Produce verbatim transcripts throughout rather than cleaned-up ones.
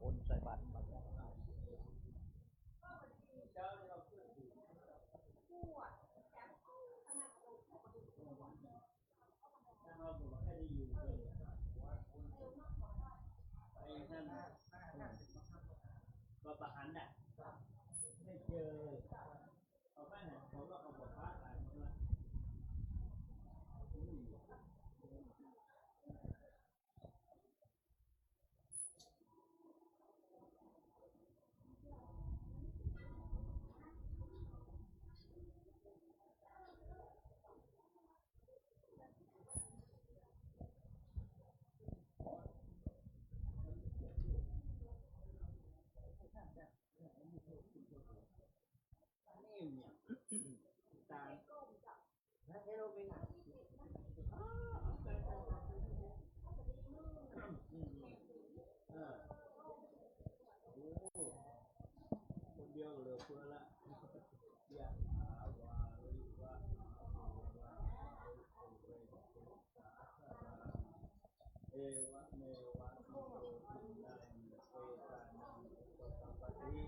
คนใส่บาตร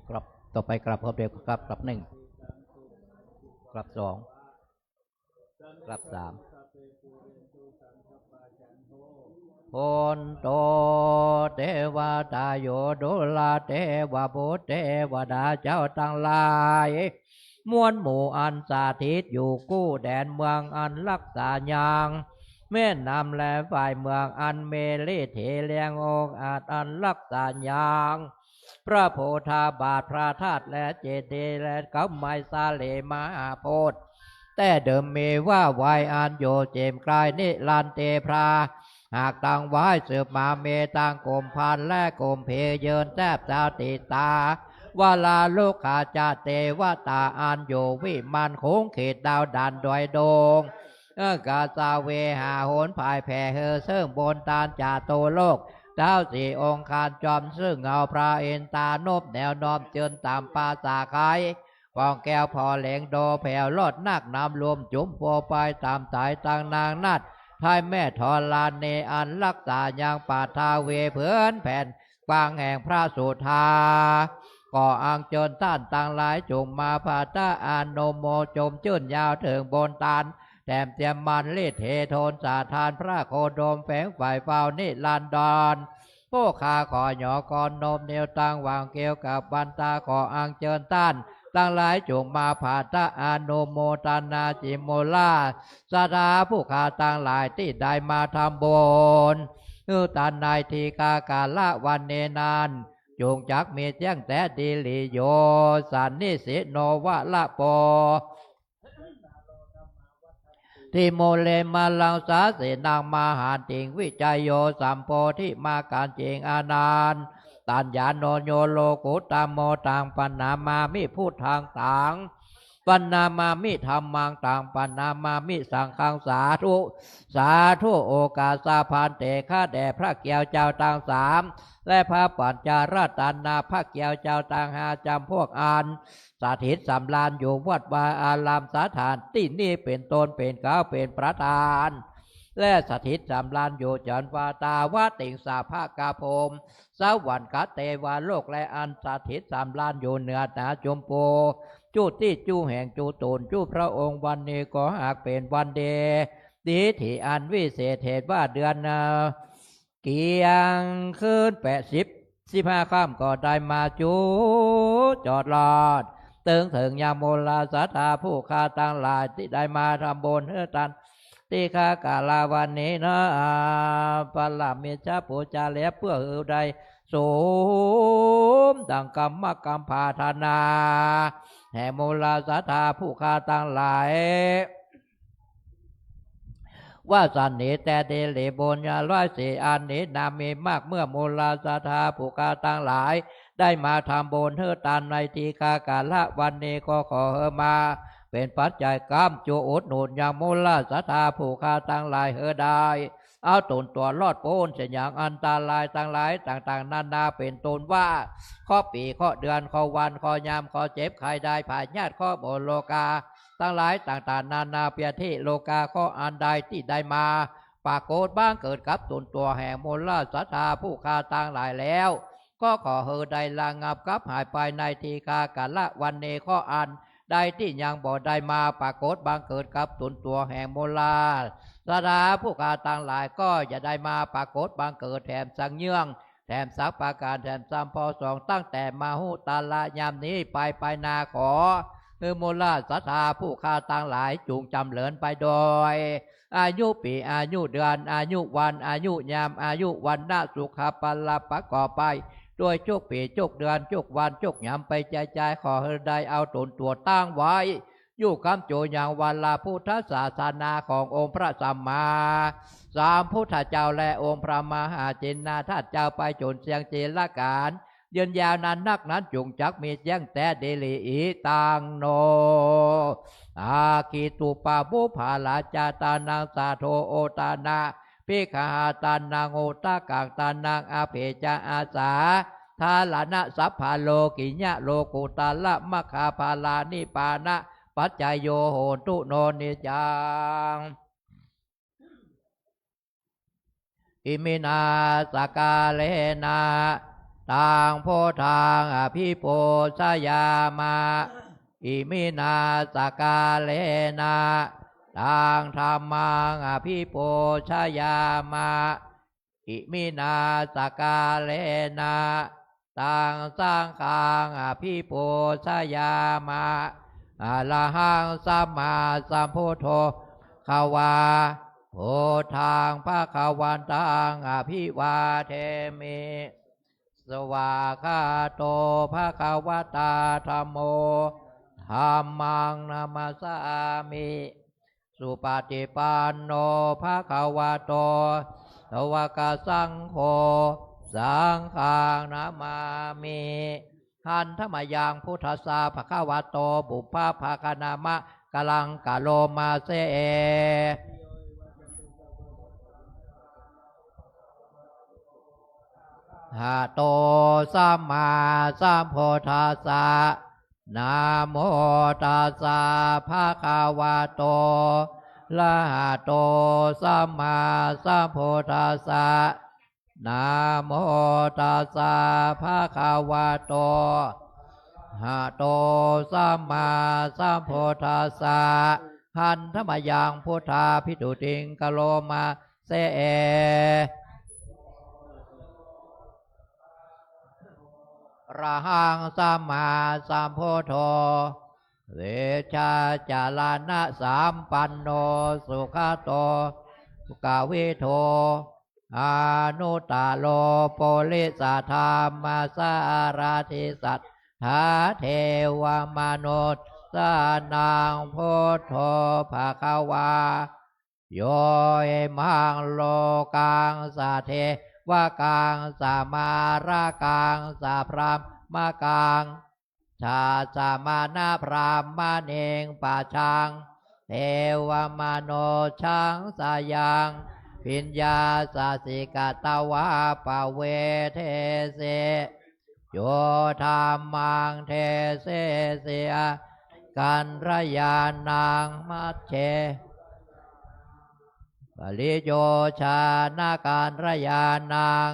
กราบ ต่อไปกราบ ขอเดชะ กราบ กราบหนึ่ง กราบสอง กราบสาม โหนตุ เตวะตาโย ดูราเทวะบุตรเตวดาเจ้าตังหลาย มวลหมู่อันสถิตอยู่กู้แดนเมืองอันฮักษายัง แม่น้ำและฝ่ายเมืองอันมีฤทธิ์เถเลียงองอาจอันฮักษายัง พระโพธาบาท พระธาตุและเจดีย์และเก๊าไม้สาลีมหาโพธิ์ แต่เดิมมีว่าไว้อันอยู่เจียมใกล้นิรันดร์เตพระ หากตั้งไว้สืบมามีตังกุมภาพันธ์และกุมภีร์เยินแทบจะติดตา วาลาลุกขาจะเตวตาอันอยู่วิมานคงเขตดาวดันโดยดวง เออกาสาเวหาโหนภายแผ่เฮอเซิ่งบนตานจาตุโลก ท้าวสี่องค์คานจอมซึ่งเงาพระอินทรานบแนวน้อมเจิญตามปราสาทไข ปองแก้วผ่อเหลงโดแผ่วลอดนักน้ำลมจุ่มโพไปตามสายตังนางนาฏ ไทยแม่ธรณีอันฮักษายังปาทาเวเผือนแผ่น กว้างแห่งพระสุธา ก็อังเจิญต้านตังหลายจุ่งมาผาตะอนุโมจมจื้นยาวเถิงบนตาน แถมเตรียมมันฤทธิ์เทโทนสาทานพระโคดมแฝงฝ่ายเฝ้านิรันดร ผู้ข้าขอหยอกรนมเนียวตังหวังเกี่ยวกับวันตาขออังเจิญต้าน ตังหลายจุ่งมาผาตะอนุโมตนาจิมมูลา ศรัทธาผู้ข้าตังหลายตี้ได้มาทำบุญ คือตันในทีฆากาละวันนี้นั้น จุ่งจักมีเสี้ยงแต๊ดีหลีโย สันนิสิโนวะละโป ทิโมเลมาลังสาเสนังมหันติงวิจัยโยสัมโพธิมาการเจงอานันต์ ตัญญาโนโยโลกุตตโมตังปะนามามิพุทธังตัง ปะนามามิธัมมังตัง ปะนามามิสังฆัง สาธุ สาธุ โอกาสาพันเต ข้าแด่พระเกียวเจ้าตังสาม และพระปัญจรัตนา พระเกียวเจ้าตังห้าจ๋ำพวกอัน สถิตสำราญอยู่วัดวาอารามสถานตี้นี้เป๋นต้นเป๋นเก๊าเป๋นประธาน และสถิตสำราญอยู่จันวาตาวติงสาภาคาพรหม สวรรค์กะเตวาโลก และอันสถิตสำราญอยู่เหนือหนาจุมปู จุติจุแห่งจุตูนจุพระองค์ วันนี้ก็หากเป๋นวันดี ดีที่อันวิเศษเหตุว่าเดือน เกียงคืนแปดสิบ สิบห้าค่ำก็ได้มาจุจอดรอด เถิงเถิงยังมูลศรัทธาผู้ข้าตังหลายตี้ได้มาทำบุญหื้อตัน ทีฆากาละวันนี้นะ ปรมิจฉาปูจาแล้วเปื้อหื้อได้สมดังกรรมกรรมปรารถนา แห่งมูลศรัทธาผู้ข้าตังหลาย ว่าสันนิแต๊ดีหลีบุญญาร้อยสี่อันนี้นามีมากเมื่อมูลศรัทธาผู้ข้าตังหลาย ได้มาทำบุญหื้อตันในทีฆากาละวันนี้ก็ขอหื้อมา เป๋นปัจจัยกำจุอุดหนุนยังมูลศรัทธาผู้ข้าตังหลายหื้อได้ เอาต๋นตั๋วรอดป๊นเสียยังอันตรายตังหลายต่างๆ นานาเป๋นต้นว่า เคราะห์ปี๋ เคราะห์เดือน เคราะห์วัน เคราะห์ยาม เคราะห์เจ็บไข้ได้พยาธิ เคราะห์มโลกา ตังหลายต่างๆ นานาเปียธิโลกา เคราะห์อันใดตี้ได้มา ปรากฏบังเกิดกับต๋นตั๋วแห่งมูลศรัทธาผู้ข้าตังหลายแล้ว ก็ขอหื้อได้ระงับกับหายไปในทีฆะกาลวรรณี ข้ออันใดตี้ยังบ่ได้มาปรากฏบังเกิดกับต๋นตั๋วแห่งมูลาศรัทธาผู้ข้าตังหลาย ก็อย่าได้มาปรากฏบังเกิดแถมสังเยื่อง แถมสักประก๋าน แถมซ้ำพอสอง ตั้งแต่มหุตระยามนี้ไป ไปหน้าขอหื้อมูลาศรัทธาผู้ข้าตังหลาย จุ่งจ๋ำเริญไปโดย อายุปี๋ อายุเดือน อายุวัน อายุยาม อายุวรรณะ สุขะพละประกอบไปด้วยจุกปี๋ จุกเดือน จุกวัน จุกยามไปจายๆ ขอหื้อได้เอาต๋นตั๋วตั้งไว้ อยู่ค้ำจู๋ยังวรพุทธศาสนาขององค์พระสัมมาสัมพุทธเจ้า และองค์พระมหาจินนาถเจ้าไปจ๋นเสี้ยงจีรกาล ยืนยาวนานนักนั้น จุ่งจักมีแจ้งแต๊ดีหลี อิตังโน อาคิตุปะปุพพะราชาตานัง สาโทโอตานะ ภิกขหาตานัง อุตตะกังตานัง อภิจาอาสาธารณะ สัพพะโลกิยะ โลกุตตะระมัคคาภาลา นิพพานะปัจจโย โหนตุโน นิจจัง อิมินาสการะนะ ตังพุทธัง อภิปูชยามะ อิมินาสการะนะ ตังธัมมัง อภิปูชยามะ อิมินาสการะนะ ตังสังฆัง อภิปูชยามะ อะระหัง สัมมาสัมพุทโธ ภะคะวา พุทธัง ภะคะวันตัง อภิวาเทมิ สวากขาโต ภะคะวะตา ธัมโม ธัมมัง นะมัสสามิ สุปะฏิปันโน ภะคะวะโต สาวกสังโฆ สังฆัง นะมามิ หันธะมะยัง พุทธัสสะ ภะคะวะโต ปุพพะภะคะนะมะกะลัง กะโรมาเส หะโต สัมมาสัมพุทธัสสะ นะโมตัสสะ ภะคะวะโต อะระหะโต สัมมาสัมพุทธัสสะ นะโมตัสสะ ภะคะวะโต อะระหะโต สัมมาสัมพุทธัสสะ หันธะมะยัง พุทธาภิฏฐิง กะโรมาเส อะระหัง สัมมาสัมพุทโธ วิชชาจารณะสัมปันโน สุขะโต โลกะวิทู อนุตตะโร ปุริสะธัมมะสารถิ สัทธาเทวะมนุสสานัง พุทโธ ภะคะวา โย อิมัง โลกัง สะเทวะกัง สะมาระกัง สะพรหมะกัง สะสะมะนะพรหมะเณง ปะชัง เทวะมนุสสัง สะยัง ภิญญาสะสิกะตะวา ปะเวเทสิ โยธัมมัง เทเสสิ อากัณฑญาณัง มัชเช ปะริโยชานะกัณฑญาณัง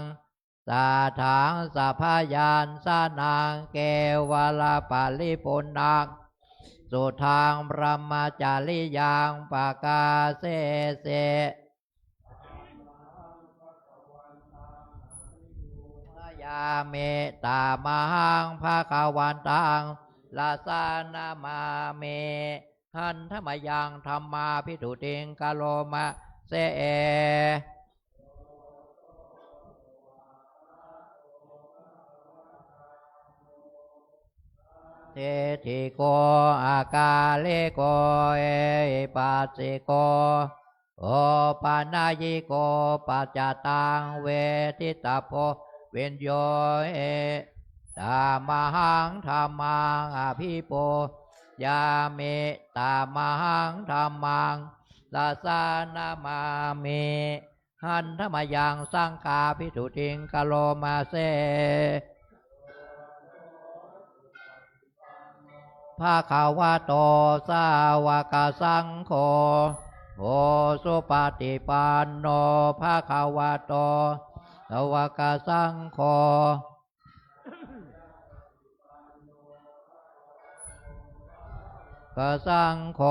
สัทธัง สะพะยัญชะนะ เกวะละปะริปุณณัง สุทัง บรหมจริยัง ปะกาเสสิ ยามิ ตะมะหัง ภะคะวันตัง สะระนะมามิ หันธะมะยัง ธัมมาภิฏฐิง กะโรมาเส เอหิ ทิฏฐิโก อะกาลิโก เอหิปัสสิโก โอปะนะยิโก ปัจจตัง เวทิตะโพ วิญโญหิ ตะมะหัง ธัมมัง อะภิปูชยามิ ตะมะหัง ธัมมัง สะระนะมามิ หันธะมะยัง สังฆาภิฏฐิง กะโรมาเส ภะคะวะโต สาวะกะสังโฆ โอ สุปะฏิปันโน ภะคะวะโต สาวะกะสังโฆ กสังโฆ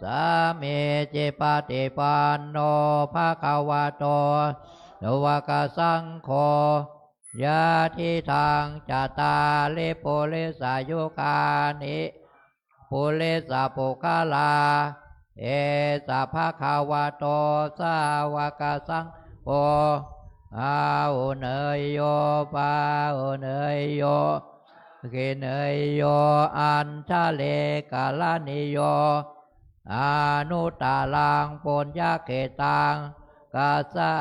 สามีจิปฏิปันโน ภะคะวะโต สาวกสังโฆ ยะทิทัง จัตตาริ ปุริสายุคานิ ปุริสปุคคลา เอสะ ภะคะวะโต สาวกสังโฆ อาหุเนยโย ปาหุเนยโย กิเนยโย อัญชลีกรณีโย อนุตตรัง ปุญญเขตตัง คัจฉา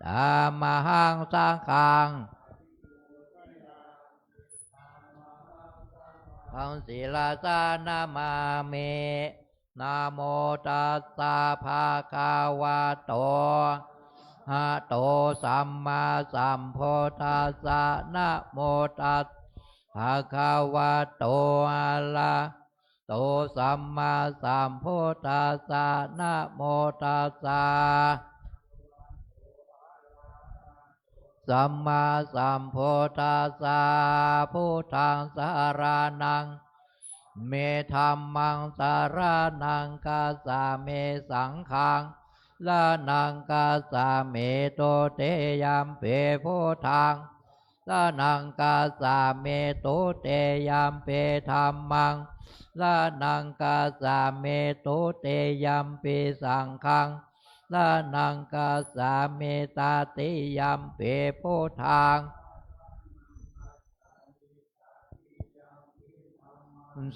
ธัมมัง สังฆัง ธัมมัง ศิรสานะมามิ นะโมตัสสะ ภะคะวะโต หะโต สัมมาสัมพุทธัสสะ นะโมตัสสะ ภะคะวะโต อะระโต สัมมาสัมพุทธัสสะ นะโมตัสสะ สัมมาสัมพุทธัสสะ พุทธัง สะระณัง เม ธัมมัง สะระณัง คัจฉามิ สังฆัง สะระณัง คัจฉามิ ตุติยัมปิ พุทธัง สะระณัง คัจฉามิ ตุติยัมปิ ธัมมัง สะระณัง คัจฉามิ ตุติยัมปิ สังฆัง สะระณัง คัจฉามิ ตติยัมปิ พุทธัง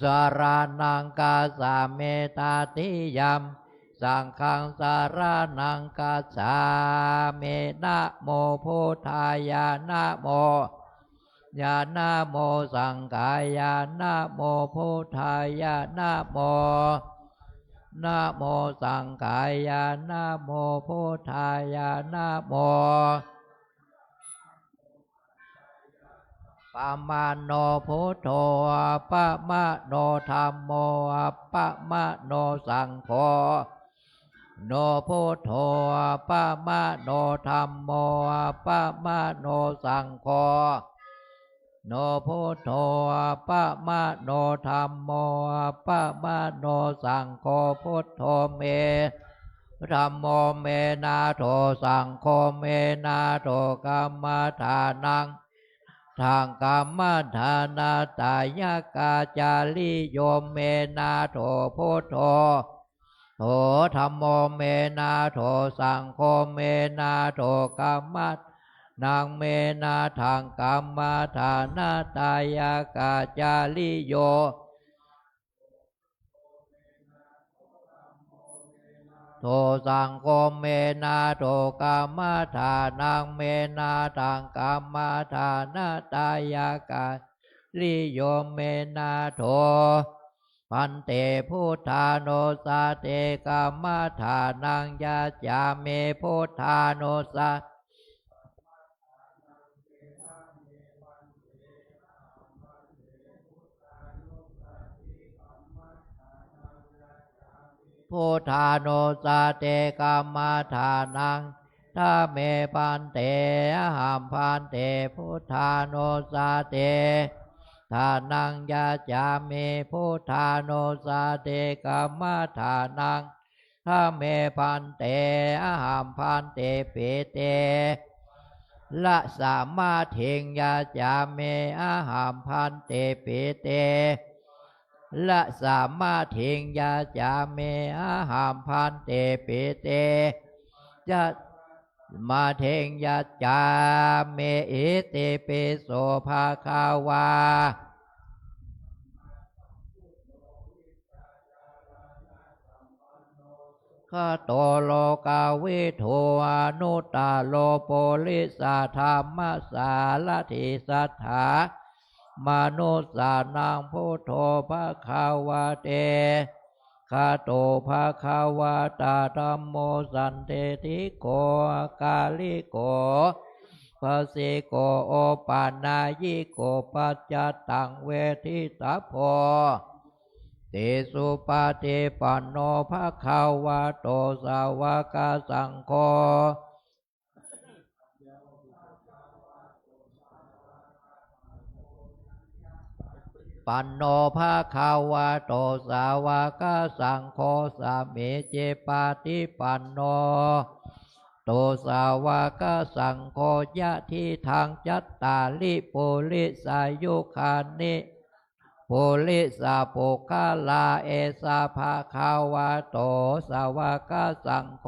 สะระณัง คัจฉามิ ตติยัม สังฆัง สะระณัง คัจฉามิ นะโมพุทธายะ นะโม ยะ นะโมสังฆายะ นะโมพุทธายะ นะโม นะโมสังฆายะ นะโมพุทธายะ นะโม ปะมะโน พุทโธ อัปปะมะโน ธัมโม อัปปะมะโน สังโฆ โน พุทโธ อัปปะมะโน ธัมโม อัปปะมะโน สังโฆ โน พุทโธ อัปปะมะโน ธัมโม อัปปะมะโน สังโฆ พุทโธ เม ธัมโม เม นาโถ สังโฆ เม นาโถ กัมมัฏฐานัง ทัง กัมมัฏฐานาตายะกา จาริโย เม นาโถ พุทโธ โถ ธัมโม เม นาโถ สังโฆ เม นาโถ กัมมัฏฐานัง เม นาทัง กัมมัฏฐานาตายะกา จาริโย โถ สังโฆ เม นาโถ กัมมัฏฐานัง เม นาทัง กัมมัฏฐานาตายะกา จาริโย เม นาโถ ภันเต พุทธานุสสะติ กัมมัฏฐานัง ยัจฉามิ พุทธานุสสะ พุทธานุสสะติ กัมมัฏฐานัง ทะเม ภันเต อะหัง ภันเต พุทธานุสสะติ ฐานัง ยัจฉามิ พุทธานุสสะติ กัมมัฏฐานัง ทะเม ภันเต อะหัง ภันเต ปิเต ระ สะมาธิง ยัจฉามิ อะหัง ภันเต ปิเต ระ สะมาธิง ยัจฉามิ อะหัง ภันเต ปิเต ยะ สะมาธิง ยัจฉามิ อิติปิโส ภะคะวา คโต โลกวิทู อนุตตโร ปุริสธรรมสารถิ สัทธา มนุสสานัง พุทโธ ภะคะวะเต คโต ภะคะวะตะ ธัมโม สันทิฏฐิโก อะกาลิโก ปัสสิโก โอปะนายิโก ปัจจัตตัง เวทิตาโพ ติสุปะฏิปันโน ภะคะวะโต สาวกสังโฆ ป ปันโน ภะคะวะโต สาวะกะสังโฆ สามีจิปปะฏิปันโน โต สาวะกะสังโฆ ยะทิฏฐัง จัตตาริ ปุริสายุคานิ ปุริสะปุคคลา เอสะ ภะคะวะโต สาวะกะสังโฆ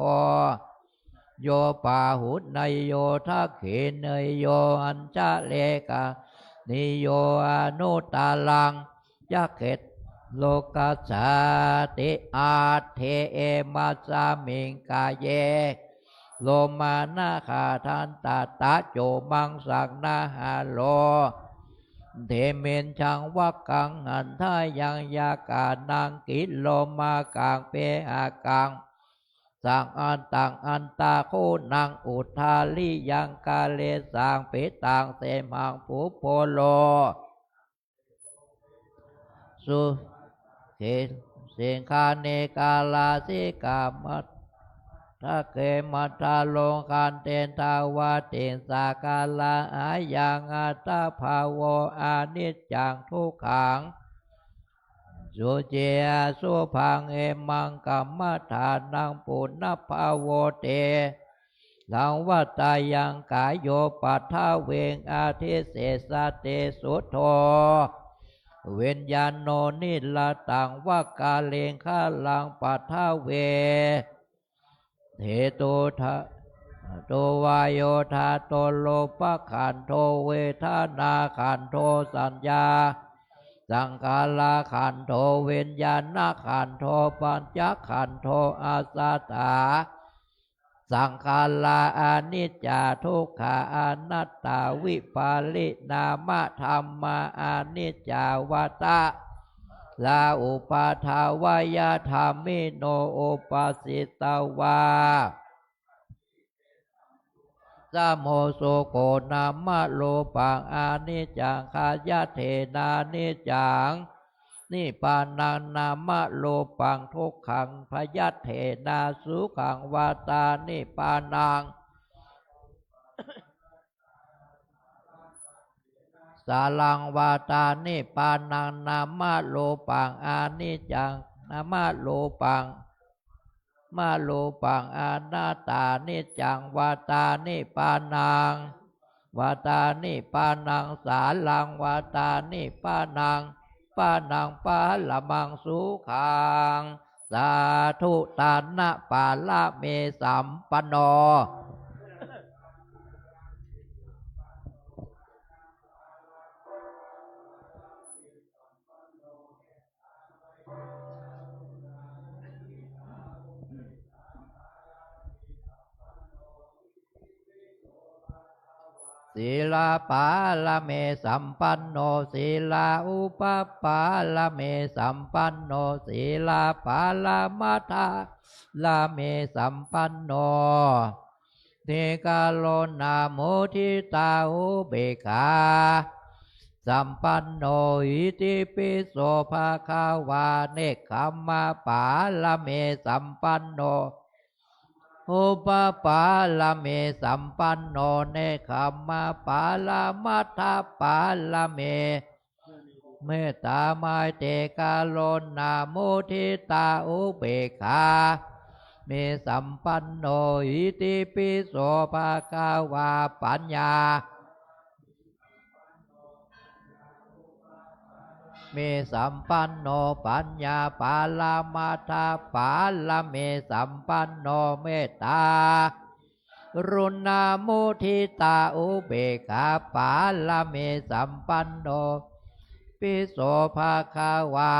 โย ปาหุเนยโย ทักขิเนยโย อัญชะเลกะเนยโย อนุตตรัง ยักเขโลกัสสาติ อัตเถ เอมัสสะมิง กาเย โลมานะขาทันตะ ตะโจ มังสัง นะหะโล เทเมญชัง วักขัง หันทายัง ยากานัง กิโลมากัง เปหะกัง สัง อันตัง อันตะโคนัง อุทาริยัง กาเลสัง ปิตัง เสมหัง ปุพโพโล สุเข สิงคานิกาลาสิกา มัทธะเข มัทธะโล คันเตนทวาติง สากาลาหายัง อัตถะภาโว อนิจจัง ทุกขัง สุเจ อสุภัง เอมัง กัมมะฐานัง ปุณัพพะโว เต สังวัตตายัง กาโย ปัทวิง อธิเสสะติ สุโท วิญญาโณ นิรตัง วะกาลิงคะลัง ปัทวิง เทตุทะ ตุวาโยธาโต รูปะขันโธ เวทนาขันโธ สัญญาสังขารขันโธ วิญญาณขันโธ ปัญจขันโธ อัสสะ สังขารา อนิจจา ทุกขา อนัตตา วิปาริณามะธัมมา อนิจจา วัฏฏะ ลาอุปาทาวยะธรรมิโน อุปาสิตวา สะโมสุโข นามะรูปัง อนิจจัง ขยัตเถนา นิจจัง นิพพานัง นามะรูปัง ทุกขัง พยัตเถนา สุขัง วาตา นิพพานัง สารัง วาตา นิพพานัง นามะรูปัง อนิจจัง นามะรูปัง มะรูปัง อนัตตา นิจจัง วาตา นิพพานัง วาตา นิพพานัง สารัง วาตา นิพพานัง พานัง ปะระมัง สุขัง สาธุ ตานะปาระมีสัมปันโน สีลาปาระมีสัมปันโน สีลาอุปปาระมีสัมปันโน สีลาปรมัตถาระมีสัมปันโน นิกรุณามุทิตาอุเบกขาสัมปันโน อิติปิโสภะคะวา เนกขัมมะปาระมีสัมปันโน อุปปาระมีสัมปันโน เนกขัมมะปรมัตถปาระมี เมตตาไมตรีกรุณามุทิตาอุเบกขามีสัมปันโน อิติปิโสภะคะวา ปัญญา มีสัมปันโน ปัญญาปรมัตถปาระมีสัมปันโน เมตตากรุณามุทิตาอุเบกขาปาระมีสัมปันโน ปิโสภะคะวา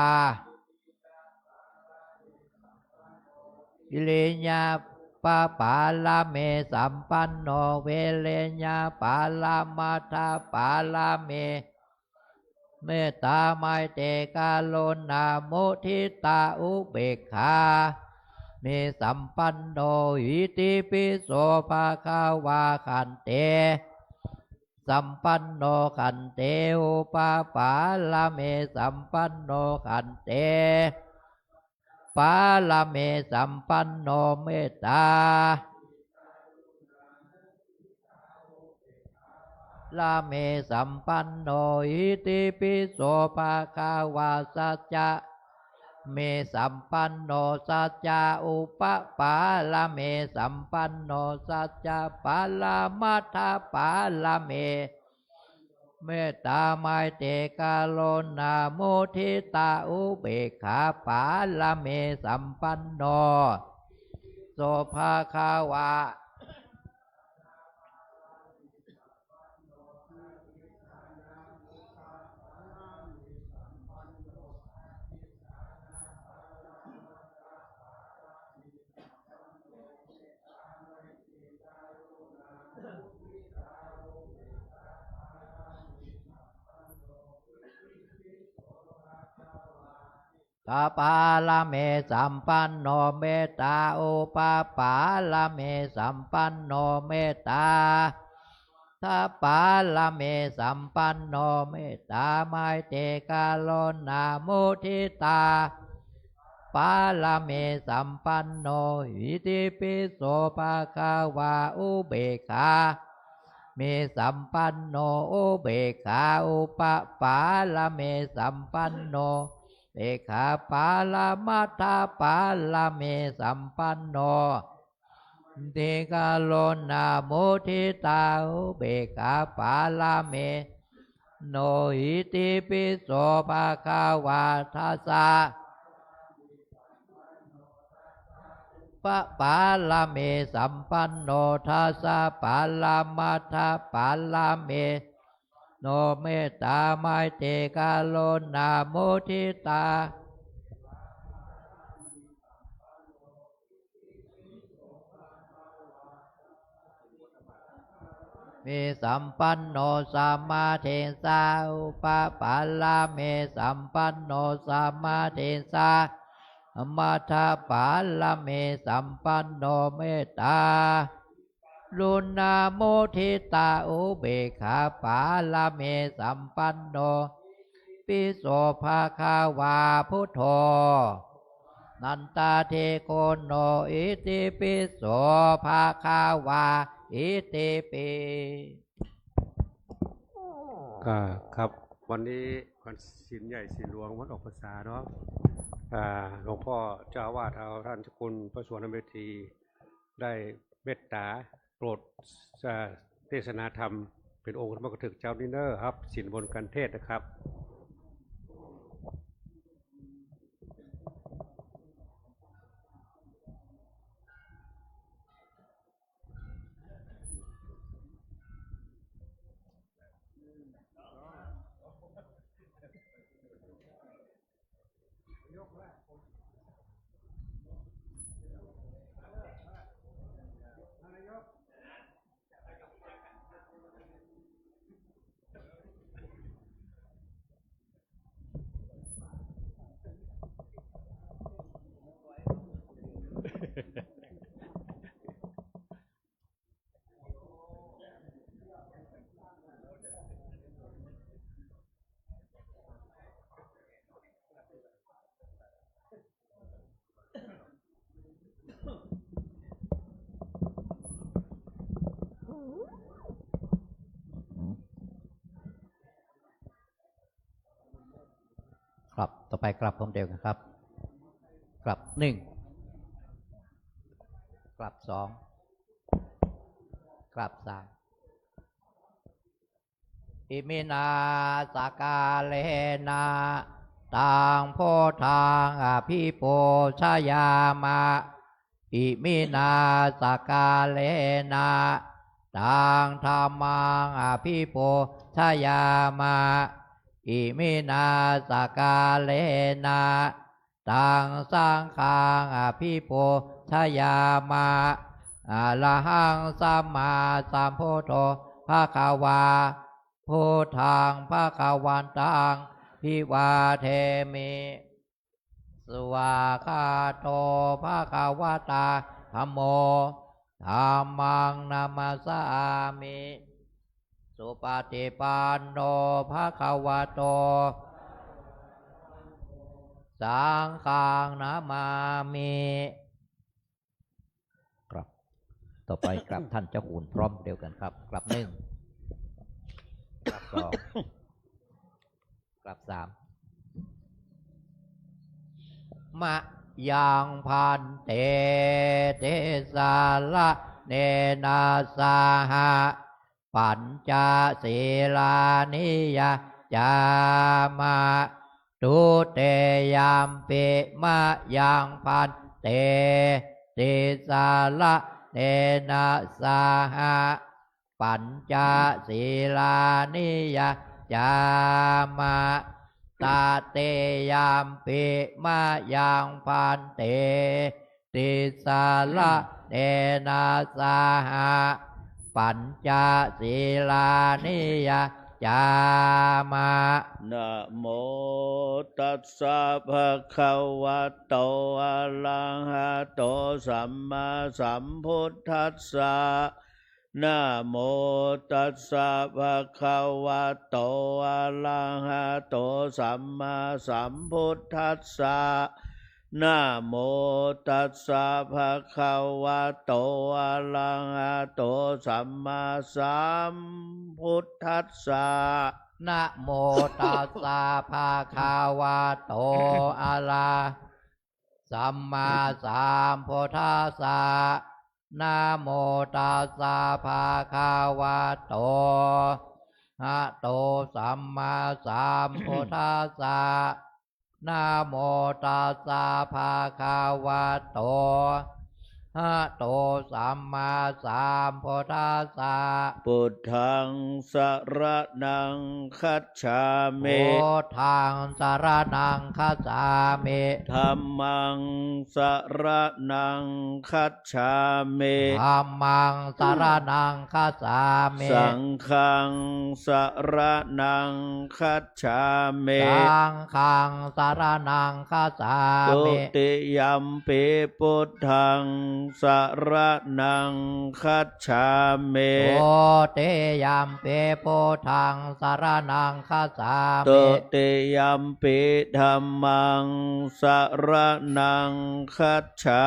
วิริยะปะปาระมีสัมปันโน วิริยะปรมัตถปาระมี เมตตาไมตรีกรุณามุทิตาอุเบกขา มีสัมปันโน อิติปิโสภะคะวา ขันติ สัมปันโน ขันติ อุปปาระมีสัมปันโน ขันติ ปาระมีสัมปันโน เมตตา รมีสัมปันโน อิติปิโสภะคะวา สัจจะ มีสัมปันโน สัจจะอุปปารมีสัมปันโน สัจจะปรมัตถปารมี เมตตา ไมตรี กรุณา มุทิตา อุเบกขาปารมีสัมปันโน โสภะคะวา ตปารมีสัมปันโน เมตตา อุปปารมีสัมปันโน เมตตา ตปารมีสัมปันโน เมตตา ไมตรี กรุณา มุทิตา ปารมีสัมปันโน อิติปิโสภะคะวา อุเบกขา มีสัมปันโน อุเบกขา อุปปารมีสัมปันโน เบกขาปรมัตถปารมีสัมปันโน เมตตากรุณามุทิตา อุเบกขาปารมี โน อิติปิโสภะคะวา ทัสสะ ปะ ปารมีสัมปันโน ทัสสะปรมัตถปารมี โน เมตตา ไมตรี กรุณา มุทิตา มีสัมปันโน สมาธิสา อุปปารมีสัมปันโน สมาธิสา มัตถปารมีสัมปันโน เมตตา กรุณา มุทิตา อุเบกขาปารมีสัมปันโน ปิโสภะคะวา พุทโธ นันทาธิโกโน อิติปิโสภะคะวา อิติปิ ก็ครับ วันนี้วันศีลใหญ่ศีลหลวง วันออกพรรษาเนาะ อ่า หลวงพ่อเจ้าอาวาสเรา ท่านเจ้าคุณพระสุวรรณเมธี ได้เมตตาโปรด อ่า เทศนาธรรม เป๋นองค์ธรรมกถึกเจ้านี้เน้อครับ ศีลบนกันเทศน์นะครับ ครับ ต่อไปกราบพร้อมเดียวกันครับ กราบหนึ่ง กราบสอง กราบสาม อิมินา สกกาเลนะ ตัง พุทธัง อภิปูชยามะ อิมินา สกกาเลนะ ตัง ธัมมัง อภิปูชยามะ อิมินา สกกาเลนะ ตัง สังฆัง อภิปูชยามะ อะระหัง สัมมาสัมพุทโธ ภะคะวา พุทธัง ภะคะวันตัง อภิวาเทมิ สวากขาโต ภะคะวะตา ธัมโม ธัมมัง นะมัสสามิ สุปะฏิปันโน ภะคะวะโต สังฆัง นะมามิ ครับ ต่อไปกราบท่านเจ้าคุณพร้อมเดียวกันครับ กราบหนึ่ง กลับสอง กลับสาม มะยัง ภันเต ติสสะเณนะ สะหะ ปัญจสีลานิ ยะจามะ ทุติยัมปิ มะยัง ภันเต ติสสะเณนะ สะหะ ปัญจสีลานิ ยะจามะ ตติยัมปิ มะยัง ภันเต ติสสะเณนะ สะหะ ปัญจสีลานิ ยะจามะ นะโมตัสสะ ภะคะวะโต อะระหะโต สัมมาสัมพุทธัสสะ นะโมตัสสะ ภะคะวะโต อะระหะโต สัมมาสัมพุทธัสสะ นะโมตัสสะ ภะคะวะโต อะระหะโต สัมมาสัมพุทธัสสะ นะโมตัสสะ ภะคะวะโต อะระ สัมมาสัมพุทธัสสะ นะโมตัสสะ ภะคะวะโต อะโต สัมมาสัมพุทธัสสะ นะโมตัสสะ ภะคะวะโต อะโต สัมมาสัมพุทธัสสะ พุทธัง สะระณัง คัจฉามิ พุทธัง สะระณัง คัจฉามิ ธัมมัง สะระณัง คัจฉามิ ธัมมัง สะระณัง คัจฉามิ สังฆัง สะระณัง คัจฉามิ สังฆัง สะระณัง คัจฉามิ ทุติยัมปิ พุทธัง สะระณัง คัจฉามิ ทุติยัมปิ พุทธัง สะระณัง คัจฉามิ ทุติยัมปิ ธัมมัง สะระณัง คัจฉา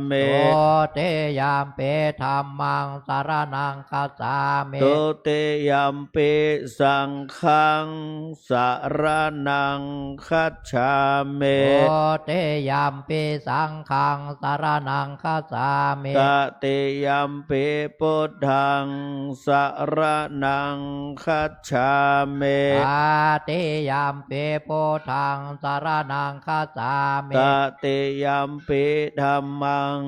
มิ ทุติยัมปิ ธัมมัง สะระณัง คัจฉามิ ทุติยัมปิ สังฆัง สะระณัง คัจฉามิ ทุติยัมปิ สังฆัง สะระณัง คัจฉามิ ตติยัมปิ พุทธัง สะระณัง คัจฉามิ ตติยัมปิ พุทธัง สะระณัง คัจฉามิ ตติยัมปิ ธัมมัง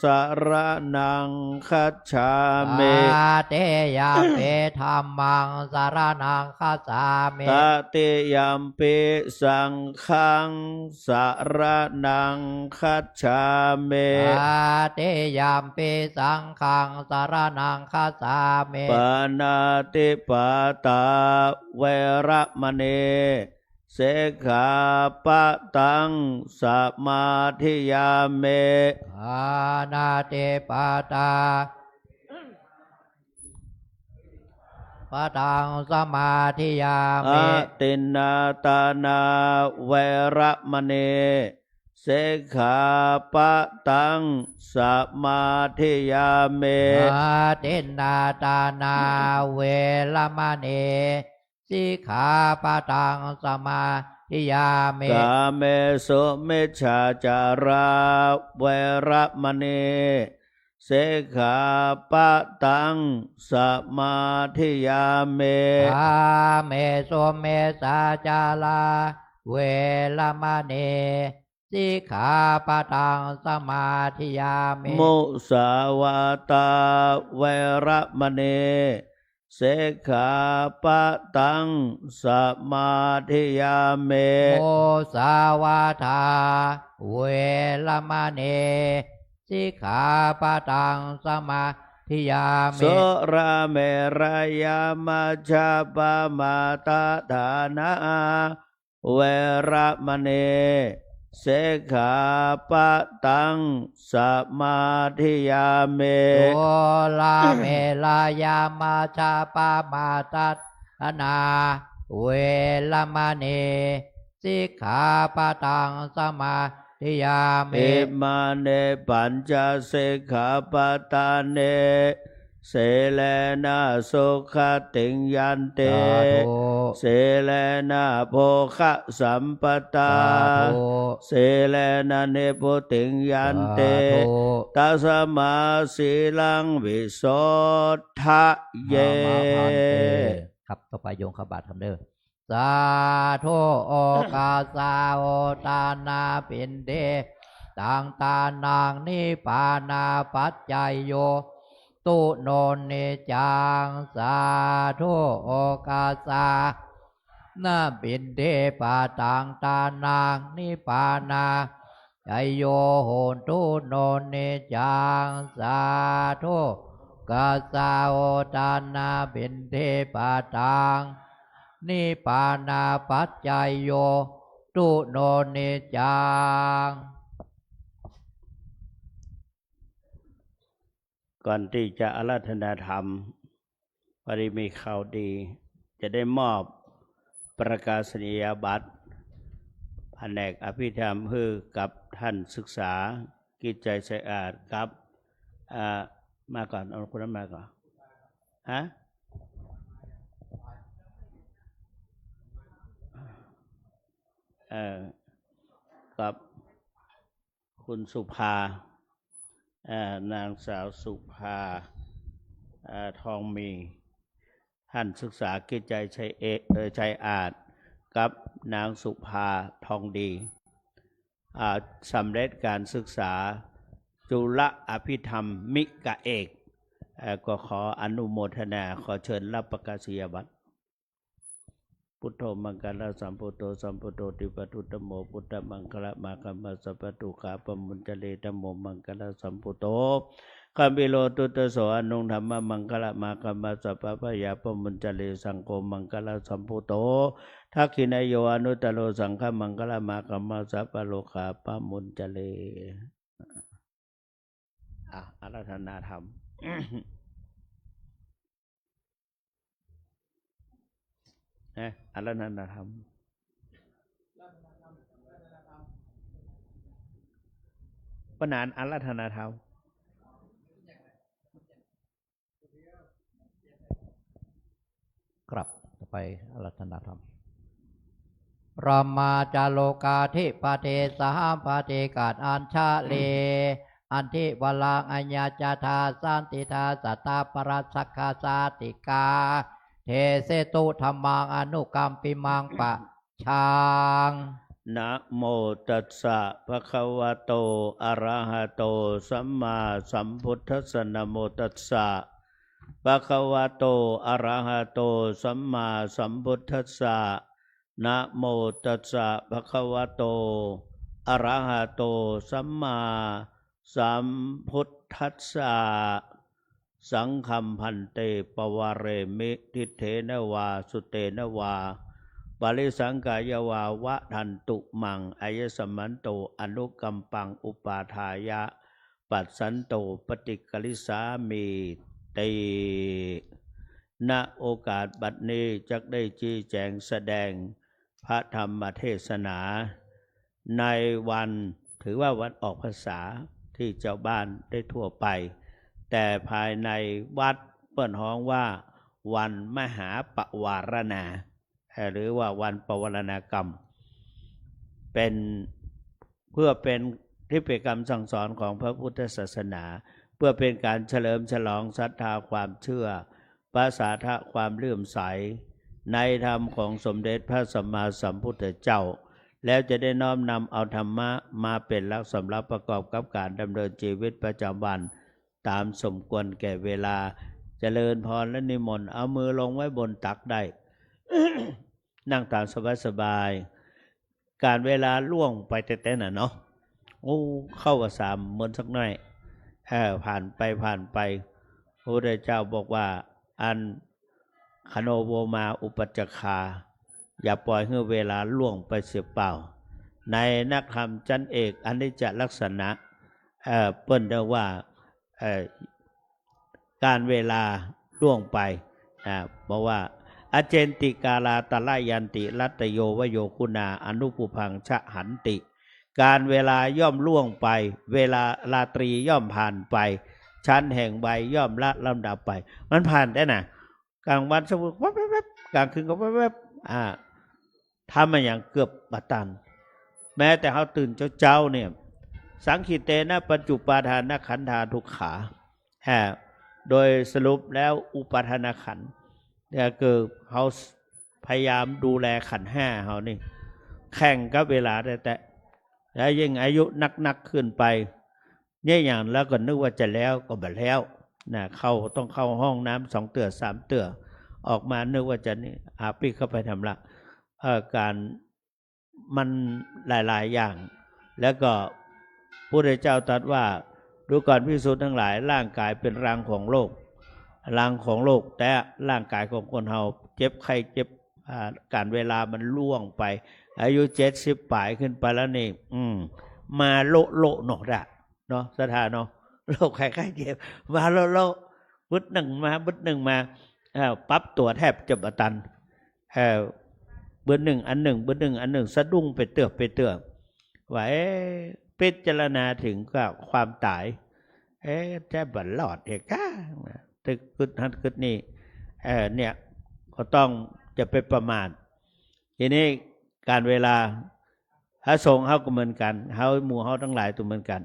สะระณัง คัจฉามิ ตติยัมปิ ธัมมัง สะระณัง คัจฉามิ ตติยัมปิ สังฆัง สะระณัง คัจฉามิ ตติยัมปิ สังฆัง สะระณัง คัจฉามิ ปาณาติปาตา เวระมะณี สิกขาปะตัง สะมาธิยามิ ปาณาติปาตา ปะตัง สะมาธิยามิ อะทินนาทานา เวระมะณี สิกขาปะตัง สะมาธิยามิ อะทินนาทานา เวระมะณี สิกขาปะตัง สะมาธิยามิ กาเมสุมิจฉาจารา เวระมะณี สิกขาปะตัง สะมาธิยามิ กาเมสุมิจฉาจารา เวระมะณี สิกขาปะตัง สะมาธิยามิ มุสาวาทา เวระมะณี สิกขาปะตัง สะมาธิยามิ มุสาวาทา เวระมะณี สิกขาปะตัง สะมาธิยามิ สุราเมรยะมัจจปมาทะฐานา เวระมะณี สิกขาปะตัง สะมาธิยามิ สุราเมรยะมัจจปมาทะฐานา เวระมะณี สิกขาปะตัง สะมาธิยามิ อิมานิปัญจสิกขาปะทานิ Sīlena sugatiṃ yanti. สาธุ Sīlena bhogasampadā. สาธุ Sīlena nibbutiṃ yanti. สาธุ Tasmā sīlaṃ visodhaye. อามา ภันเต ครับ ต่อไปโยมเข้าบาตรครับเด้อ สาธุ โอกัสสะ โอทานา ปิณฑิตัง ทานัง นิพพานาปัจจโย ตุโน นิจจัง สาธุ โอกัสสะ นา ปิณฑิตัง ทานัง นิพพานา จโย โหตุ โน นิจจัง สาธุ กัสสะ โอทานา ปิณฑิตัง นิพพานาปัจจโย ตุโน นิจจัง ก่อนที่จะอาราธนาธรรม พอดีมีข่าวดี จะได้มอบประกาศนียบัตรแผนกอภิธรรมหื้อกับท่านศึกษา กิจใจสะอาดครับ อ่า มาก่อน เอาคนนั้นมาก่อน ฮะ เอ่อ กับ คุณสุภา เอ่อ นางสาวสุภา เอ่อ ทองมี ท่านศึกษากิจใจชัยเอ-, เอ่อ ชัยอาจ กับนางสุภา ทองดี อ่า สำเร็จการศึกษาจุลอภิธรรมิกเอก เอ่อ ก็ขออนุโมทนา ขอเชิญรับประกาศนียบัตร Buddho maṅgalasambuddho sabbuddho dippaduttamo, buddhamaṅgalamāgamassa paduggāpamuñcare. Dhammo maṅgalasambuddho gambhīro duddaso anuṃ dhammamaṅgalamāgamassa pāpayāpamuñcare. Saṅgho maṅgalasambuddho dakkhiṇeyyo anuttaro, saṅghamaṅgalamāgamassa parokāpamuñcare. อ่ะ อาราธนาธรรม นะ อาราธนาธรรม ปะหนานอาราธนาธรรม ครับ ต่อไปอาราธนาธรรม พรหมาจาโรกาธิปติ สหัปปฏิกัณฑ์อัญชลี อันธิวรัง อายัญชทา สันติทา สัตตาปะระสักขาสาติกา เทเสตุ ธัมมัง อนุกัมปิมัง ปะ ชัง Namo tassa bhagavato arahato sammāsambuddhassa. Namo tassa bhagavato arahato sammāsambuddhassa. Namo tassa bhagavato arahato sammāsambuddhassa. Saṅgham bhante pavaremi diṭṭhena vā sutena vā parisaṅkāya vā vadantu maṃ āyasmanto anukampaṃ upādāya passanto paṭikarissāmīti. ณ โอกาสบัดนี้จักได้ชี้แจงแสดงพระธรรมเทศนา ในวัน ถือว่าวันออกพรรษาที่ชาวบ้านได้ทั่วไป แต่ภายในวัดเปิ้นฮ้องว่าวันมหาปวารณา เอ่อ หรือว่าวันปวารณากรรม เป็น เพื่อเป็นทิพยกรรมสั่งสอนของพระพุทธศาสนา เพื่อเป็นการเฉลิมฉลองศรัทธาความเชื่อ ประสาทะความเลื่อมใสในธรรมของสมเด็จพระสัมมาสัมพุทธเจ้า แล้วจะได้น้อมนำเอาธรรมะมาเป็นหลักสำหรับประกอบกับการดำเนินชีวิตประจำวันตามสมควรแก่เวลา เจริญพรและนิมนต์ เอามือลงไว้บนตักได้ นั่งตามสบายๆ ก๋านเวลาล่วงไปแต๊ๆ น่ะเนาะ โอ้ เข้าพรรษาเหมือนสักหน่อย เออ ผ่านไป ผ่านไป พระพุทธเจ้าบอกว่า อัน ขโนโวมาอุปัชฌคา อย่าปล่อยหื้อเวลาล่วงไปเสียเปล่า ในนักธรรมชั้นเอกอนิจจลักษณะ เอ่อ เปิ้นเรียกว่า เอ่อ ก๋านเวลาล่วงไป อ่า บอกว่า Acenti kālā thanayanti, rattiyo vayo guṇā, anupubbaṃ jahanti. ก๋านเวลาย่อมล่วงไป เวลาราตรีย่อมผ่านไป ชั้นแห่งวัยย่อมละลำดับไป มันผ่านได้นะ กลางวันสมมุติแวบๆๆ กลางคืนก็แวบๆ อ่า ทำมาอย่างเกือบบ่ตัน แม้แต่เฮาตื่นเจ๊าๆ เนี่ย สังขิเตนะปัญจุปาทานขันธาทุกขา อ่า โดยสรุปแล้วอุปาทานขันธ์เนี่ยคือเฮาพยายามดูแลขันธ์ห้าเฮานี่ แข่งกับเวลาแต๊ๆ แล้วยิ่งอายุนักๆ ขึ้นไป เนี่ยอย่างแล้วก็นึกว่าจะแล้วก็บ่แล้วนะ เข้า ต้องเข้าห้องน้ำสองเตื้อสามเตื้อ ออกมานึกว่าจะนี่ อาปิ๊กเข้าไปทำละ เอ่อ การ มันหลายๆ อย่าง แล้วก็พระพุทธเจ้าตรัสว่า ดูก่อนภิกษุทั้งหลาย ร่างกายเป็นรังของโรค รังของโรค แต่ร่างกายของคนเฮาเจ็บไข้เจ็บ อ่า กาลเวลามันล่วงไป อายุเจ็ดสิบป๋ายขึ้นไปแล้วนี่ อืม มาโละๆ เนาะ เนาะ ศรัทธาเนาะ โรคภัยไข้เจ็บ มาโละๆ บึดนึ่งมา บึดนึ่งมา เอ่อ ปรับตั๋วแทบจะบ่ตัน เอ่อ บึดนึ่งอันนึ่ง บึดนึ่งอันนึ่ง สะดุ้งไปเตื้อ ไปเตื้อ ว่า เอ๊ะ พิจารณาถึงกับความต๋าย เอ๊ะ จะบ่รอดเหรอก้า ตึกกึ๊ดหั้นกึ๊ดนี่ เอ่อ เนี่ย ก็ต้องจะไปประมาท ทีนี้กาลเวลา พระสงฆ์เฮาก็เหมือนกั๋น เฮาหมู่เฮาตังหลายก็เหมือนกั๋น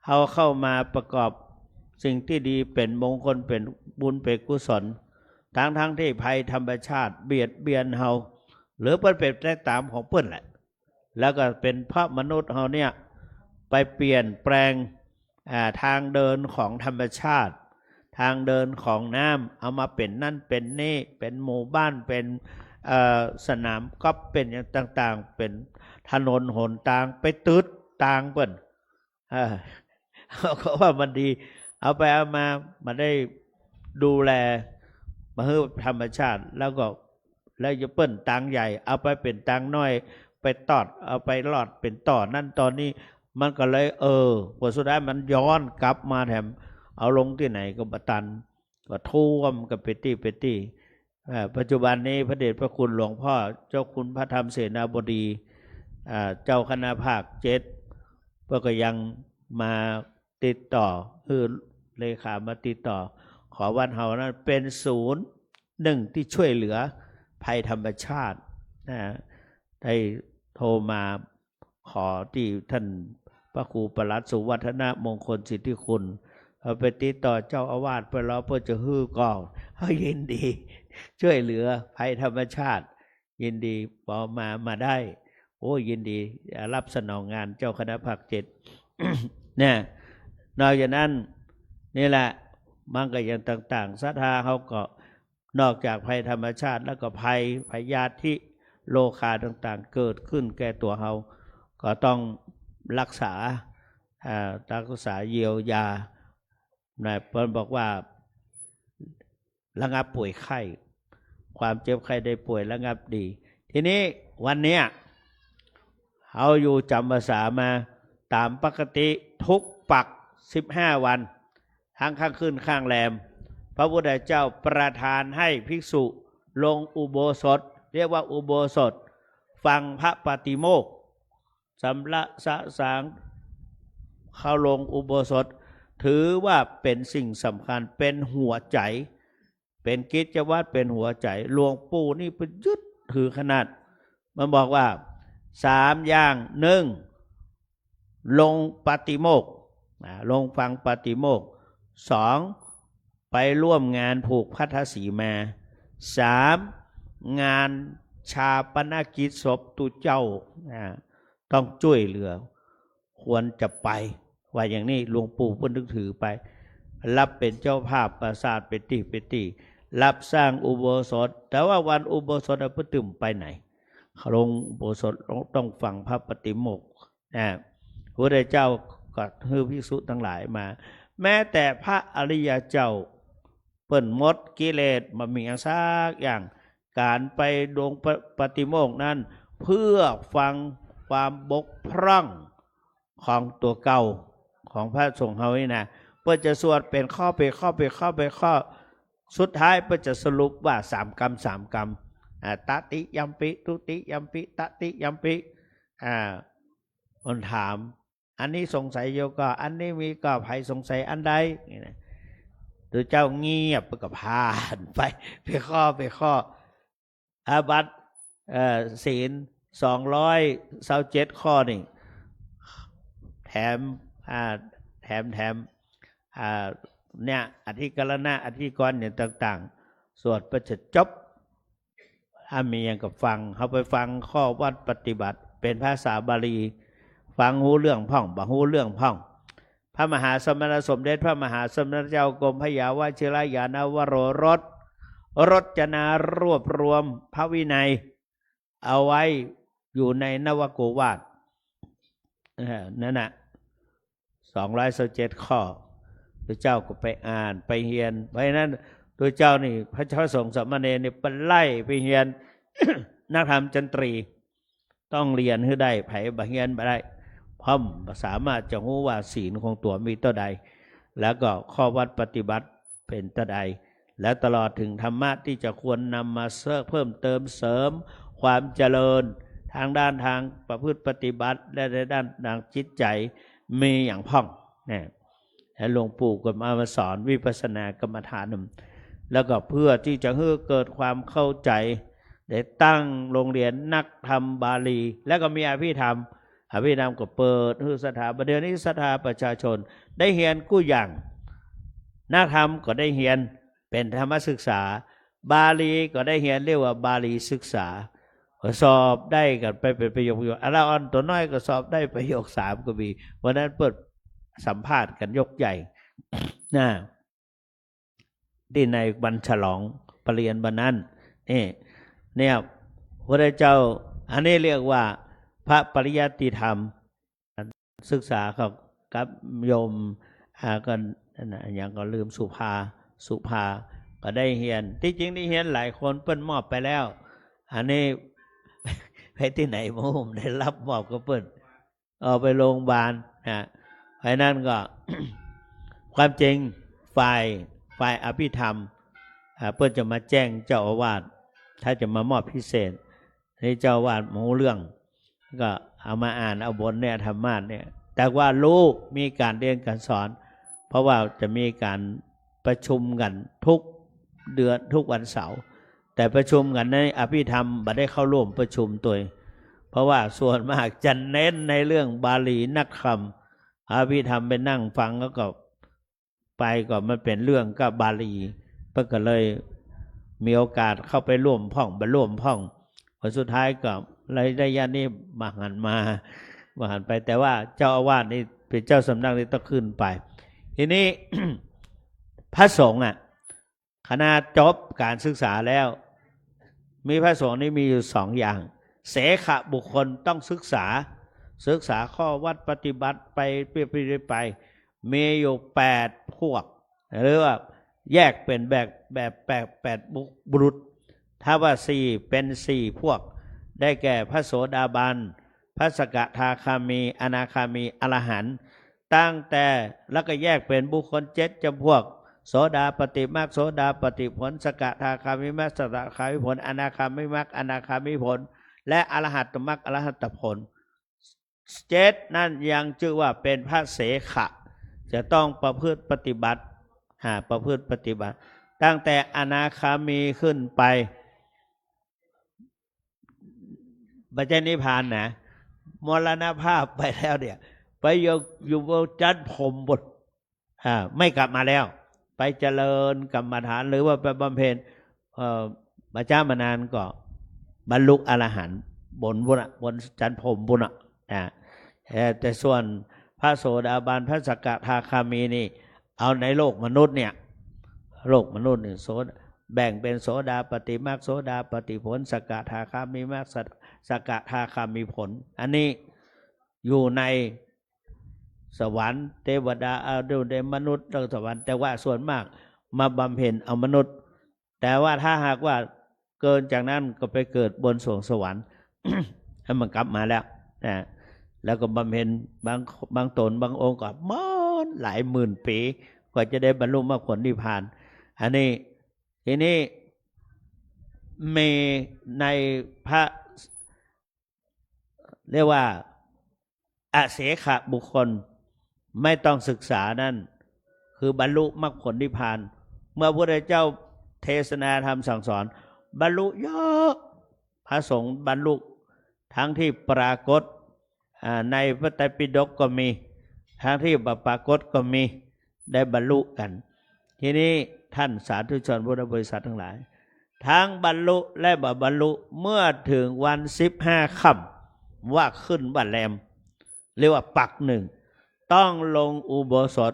เฮาเข้ามาประกอบสิ่งตี้ดี เป๋นมงคล เป๋นบุญ เป๋นกุศล ตังๆ ตี้ภัยธรรมชาติเบียดเบียนเฮา หรือเปิ้นเป๋นไปต๋ามของเปิ้นแหละ แล้วก็เป๋นเพราะมนุษย์เฮาเนี่ยไปเปลี่ยนแปลง อ่า ทางเดินของธรรมชาติ ทางเดินของน้ำ เอามาเป๋นนั่นเป๋นนี่ เป๋นหมู่บ้าน เป๋น เอ่อ สนามกอล์ฟ เป๋นอย่างต่างๆ เป๋นถนนหนตาง ไปตึ๊ดตางเปิ้น เออ เขาก็ว่ามันดี เอาไปเอามา บ่ได้ดูแล บ่หื้อธรรมชาติ แล้วก็ แล้วจะเปิ้นตางใหญ่ เอาไปเป๋นตางน้อย ไปตอด เอาไปลอดเป๋นต่อนั่นต่อนี่ มันก็เลย เออ ผลสุดท้ายมันย้อนกลับมาแถม เอาลงตี้ไหนก็บ่ตัน ก็ท่วมกันไปตี้ไปตี้ เอ่อ ปัจจุบันนี้พระเดชพระคุณหลวงพ่อเจ้าคุณพระธรรมเสนาบดี อ่า เจ้าคณะภาคเจ็ด เปิ้นก็ยังมาติดต่อ คือเลขามาติดต่อ ขอวัดเฮานั้นเป๋นศูนย์หนึ่งตี้ช่วยเหลือภัยธรรมชาตินะ ได้โทรมา ขอตี้ท่านพระครูปลัดสุวัฒนมงคลสิทธิคุณ เอาไปติดต่อเจ้าอาวาสไปแล้ว เปิ้นจะหื้อก่อ เฮายินดี ช่วยเหลือภัยธรรมชาติ ยินดี ปอมา มาได้ โอ้ ยินดี รับสนองงานเจ้าคณะภาคเจ็ด เนี่ย นอกจากนั้น นี่แหละ มันก็ยังต่างๆ ศรัทธาเฮาก็ นอกจากภัยธรรมชาติแล้วก็ภัยพยาธิโรคาต่างๆ เกิดขึ้นแก่ตั๋วเฮา ก็ต้องรักษา อ่า รักษาเยียวยา นะ เปิ้นบอกว่าระงับป่วยไข้ ความเจ็บไข้ได้ป่วยระงับดี ทีนี้วันเนี้ย เฮาอยู่จำพรรษามาต๋ามปกติทุกปักสิบห้าวัน ทั้งค่ำคืนค่ำแรม พระพุทธเจ้าประทานให้ภิกษุลงอุโบสถ เรียกว่าอุโบสถ ฟังพระปาติโมกข์ สำระสะสาง เข้าลงอุโบสถ ถือว่าเป๋นสิ่งสำคัญ เป๋นหัวใจ๋ เป๋นกิจวัตร เป๋นหัวใจ๋ หลวงปู่นี่ไปยึดถือขนาด มันบอกว่า สามอย่าง นึ่ง ลงปาติโมกข์ อ่า ลงฟังปาติโมกข์ สอง ไปร่วมงานผูกพัทธสีมา สาม งานฌาปนกิจศพตุ๊เจ้า อ่า ต้องจ้วยเหลือ ควรจะไป ว่าอย่างนี้ หลวงปู่เปิ้นนึกถือไป รับเป๋นเจ้าภาพปราสาทเป๋นตี้เป๋นตี้ รับสร้างอุโบสถ แต่ว่าวันอุโบสถน่ะเปิ้นตึงไปไหน ลงอุโบสถต้องฟังพระปาติโมกข์นะ พระพุทธเจ้าก็หื้อภิกษุทั้งหลายมา แม้แต่พระอริยเจ้า เปิ้นหมดกิเลส บ่มีอันสักอย่าง การไปลงปะ- ปาติโมกข์นั้น เพื่อฟังความบกพร่องของตั๋วเก่า ของพระสงฆ์เฮานี่นะ เปิ้นจะสวดเป๋นข้อ เป๋นข้อ เป๋นข้อ เป๋นข้อ สุดท้ายเปิ้นจะสรุปว่าสามกำ สามกำ อ่า ตติยัมปิ ทุติยัมปิ ตติยัมปิ อ่า เปิ้นถาม อันนี้สงสัยอยู่ก่อ อันนี้มีก่อ ใผสงสัยอันใด นี่นะ ตัวเจ้าเงียบก็ผ่านไป ไปข้อ ไปข้อ อาบัติ เอ่อ ศีล สองร้อยซาวเจ็ดข้อนี่ แถม อ่า แถม แถม อ่า เนี่ย อธิกรณะ อธิกรณ์อย่างต่างๆ สวดไปจะจบ ถ้ามีหยังก็ฟัง เฮาไปฟังข้อวัตรปฏิบัติ เป๋นภาษาบาลี ฟังฮู้เรื่องพ่อง บ่ฮู้เรื่องพ่อง พระมหาสมณะสมเด็จ พระมหาสมณะเจ้ากรมพยาวชิรญาณวโรรส รจนารวบรวมพระวินัย เอาไว้อยู่ในนวโกวาท เออ นั่นน่ะ สองร้อยซาวเจ็ดข้อ ตัวเจ้าก็ไปอ่านไปเฮียน เพราะฉะนั้นตัวเจ้านี่ พระ พระสงฆ์สามเณรนี่ไปไล่ไปเฮียน นักธรรมจันตรี ต้องเฮียนหื้อได้ ใผบ่เฮียนบ่ได้ เพราะบ่สามารถจะฮู้ว่าศีลของตั๋วมีเต้าใด แล้วก็ข้อวัตรปฏิบัติเป๋นเต้าใด และตลอดถึงธรรมะที่จะควรนำมาเสริม เพิ่มเติมเสริมความเจริญทางด้านทางประพฤติปฏิบัติ และในด้านทางจิตใจมีหยังพ่อง เนี่ย แล้วหลวงปู่ก็มา มาสอนวิปัสสนากรรมฐาน แล้วก็เพื่อที่จะหื้อเกิดความเข้าใจ ได้ตั้งโรงเรียนนักธรรมบาลี แล้วก็มีอภิธรรม อภิธรรมก็เปิดหื้อศรัทธา บ่าเดี่ยวนี้ศรัทธาประชาชนได้เฮียนกู้อย่าง นักธรรมก็ได้เฮียนเป๋นธรรมศึกษา บาลีก็ได้เฮียนเรียกว่าบาลีศึกษา สอบได้กั๋นไปเป๋นประโยค ประโยค อะละอ่อนตั๋วน้อยก็สอบได้ประโยคสามก็มี วันนั้นเปิ้นสัมภาษณ์กั๋นยกใหญ่ นะ ตี้ในวันฉลองปริญญาบัตรนั้น นี่ เนี่ย พระพุทธเจ้า อันนี้เรียกว่าพระปริยัติธรรม ศึกษาเขากับโยม อ่า ก็ อันนั้น หยังก็ลืม สุภา สุภา ก็ได้เฮียน ตี้จริงได้เฮียนหลายคน เปิ้นมอบไปแล้ว อันนี้ ไปตี้ไหนบ่ฮู้ ได้รับมอบกับเปิ้น เอาไปโรงพยาบาลนะ เพราะฉะนั้นก็ ความจริงฝ่าย ฝ่ายอภิธรรม อ่า เปิ้นจะมาแจ้งเจ้าอาวาส ถ้าจะมามอบพิเศษ นี่เจ้าอาวาสบ่ฮู้เรื่อง ก็เอามาอ่านเอาบนเนี่ย ธรรมาสน์เนี่ย แต่ว่ารู้ มีก๋านเรียนก๋านสอน เพราะว่าจะมีก๋านประชุมกั๋นทุกเดือน ทุกวันเสาร์ แต่ประชุมกั๋นในอภิธรรมบ่ได้เข้าร่วมประชุมตวย เพราะว่าส่วนมากจะเน้นในเรื่องบาลีนักธรรม อภิธรรมไปนั่งฟังแล้วก็ไปก็มันเป๋นเรื่องกับบาลี เปิ้นก็เลยมีโอกาสเข้าไปร่วมพ่อง บ่ร่วมพ่อง ผลสุดท้ายก็เลยได้ญาตินี่บ่หันมา บ่หันไป แต่ว่าเจ้าอาวาสนี่เป๋นเจ้าสำนักนี่ต้องขึ้นไป ทีนี้ พระสงฆ์อะ ขนาดจบก๋านศึกษาแล้ว มีพระสงฆ์นี่มีอยู่สองอย่าง เสขบุคคลต้องศึกษา ศึกษาข้อวัตรปฏิบัติไป ไป ไป ไป มีอยู่แปดพวก หรือว่าแยกเป๋นแบบ แบบแปด แปดบุ บุรุษ ถ้าว่าสี่ เป๋นสี่พวก ได้แก่พระโสดาบัน พระสกทาคามี อนาคามี อรหันต์ ตั้งแต่ แล้วก็แยกเป๋นบุคคลเจ็ดจำพวก โสดาปัตติมรรค โสดาปัตติผล สกทาคามิมรรค สกทาคามิผล อนาคามิมรรค อนาคามิผล และอรหัตตมรรค อรหัตตผล เจ็ดนั่นยังจื้อว่าเป๋นพระเสขะ จะต้องประพฤติปฏิบัติ อ่า ประพฤติปฏิบัติ ตั้งแต่อนาคามีขึ้นไป บ่ใจ้นิพพานนะ มรณภาพไปแล้วเนี่ย ไปอยู่ อยู่บนจั๊นพรหมบุน อ่า ไม่กลับมาแล้ว ไปเจริญกรรมฐาน หรือว่าไปบำเพ็ญ เอ่อ บ่จ๊ามานานก็บรรลุอรหันต์บนบุนน่ะ บนจั๊นพรหมบุนน่ะ นะ เอ่อ แต่ส่วนพระโสดาบัน พระสกทาคามีนี่ เอาในโลกมนุษย์เนี่ย โลกมนุษย์นี่ โสด- แบ่งเป๋นโสดาปัตติมรรค โสดาปัตติผล สกทาคามิมรรค ส- สกทาคามิผล อันนี้อยู่ในสวรรค์ เทวดา เอาดูในมนุษย์ แล้วสวรรค์ แต่ว่าส่วนมากมาบำเพ็ญเอามนุษย์ แต่ว่าถ้าหากว่าเกินจากนั้นก็ไปเกิดบนสวงสวรรค์ แล้วมันกลับมาแล้วนะ แล้วก็บำเพ็ญ บาง บางต๋นบางองค์ก็หลายหมื่นปี๋ กว่าจะได้บรรลุมรรคผลนิพพาน อันนี้ ทีนี้มีในพระ เรียกว่า อเสขบุคคล ไม่ต้องศึกษานั่น คือบรรลุมรรคผลนิพพาน เมื่อพระพุทธเจ้าเทศนาธรรมสั่งสอน บรรลุเยอะ พระสงฆ์บรรลุ ทั้งตี้ปรากฏ อ่า ในพระไตรปิฎกก็มี ทั้งตี้บ่ปรากฏก็มี ได้บรรลุกั๋น ทีนี้ท่านสาธุชนพุทธบริษัทตังหลาย ทั้งบรรลุและบ่บรรลุ เมื่อเถิงวันสิบห้าค่ำ ว่าขึ้นว่าแรม เรียกว่าปักหนึ่ง ต้องลงอุโบสถ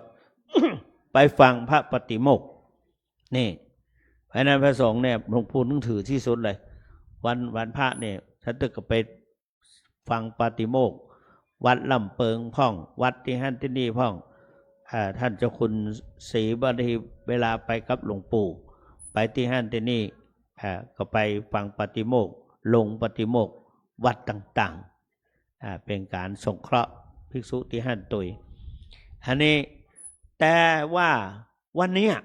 ไปฟังพระปาฏิโมกข์ นี่ เพราะฉะนั้นพระสงฆ์เนี่ยหลวงปู่นับถือตี้สุดเลย วัน วันพระเนี่ย ท่านตึกก็ไปฟังปาฏิโมกข์ วัดล่ำเปิงพ่อง วัดตี้หั้นตี้นี่พ่อง อ่า ท่านเจ้าคุณศรีบารมี เวลาไปกับหลวงปู่ ไปตี้หั้นตี้นี่ อ่า ก็ไปฟังปาฏิโมกข์ ลงปาฏิโมกข์ วัดต่างๆ อ่า เป๋นก๋านสงเคราะห์ภิกษุตี้หั้นตวย อันนี้ แต่ว่าวันเนี้ย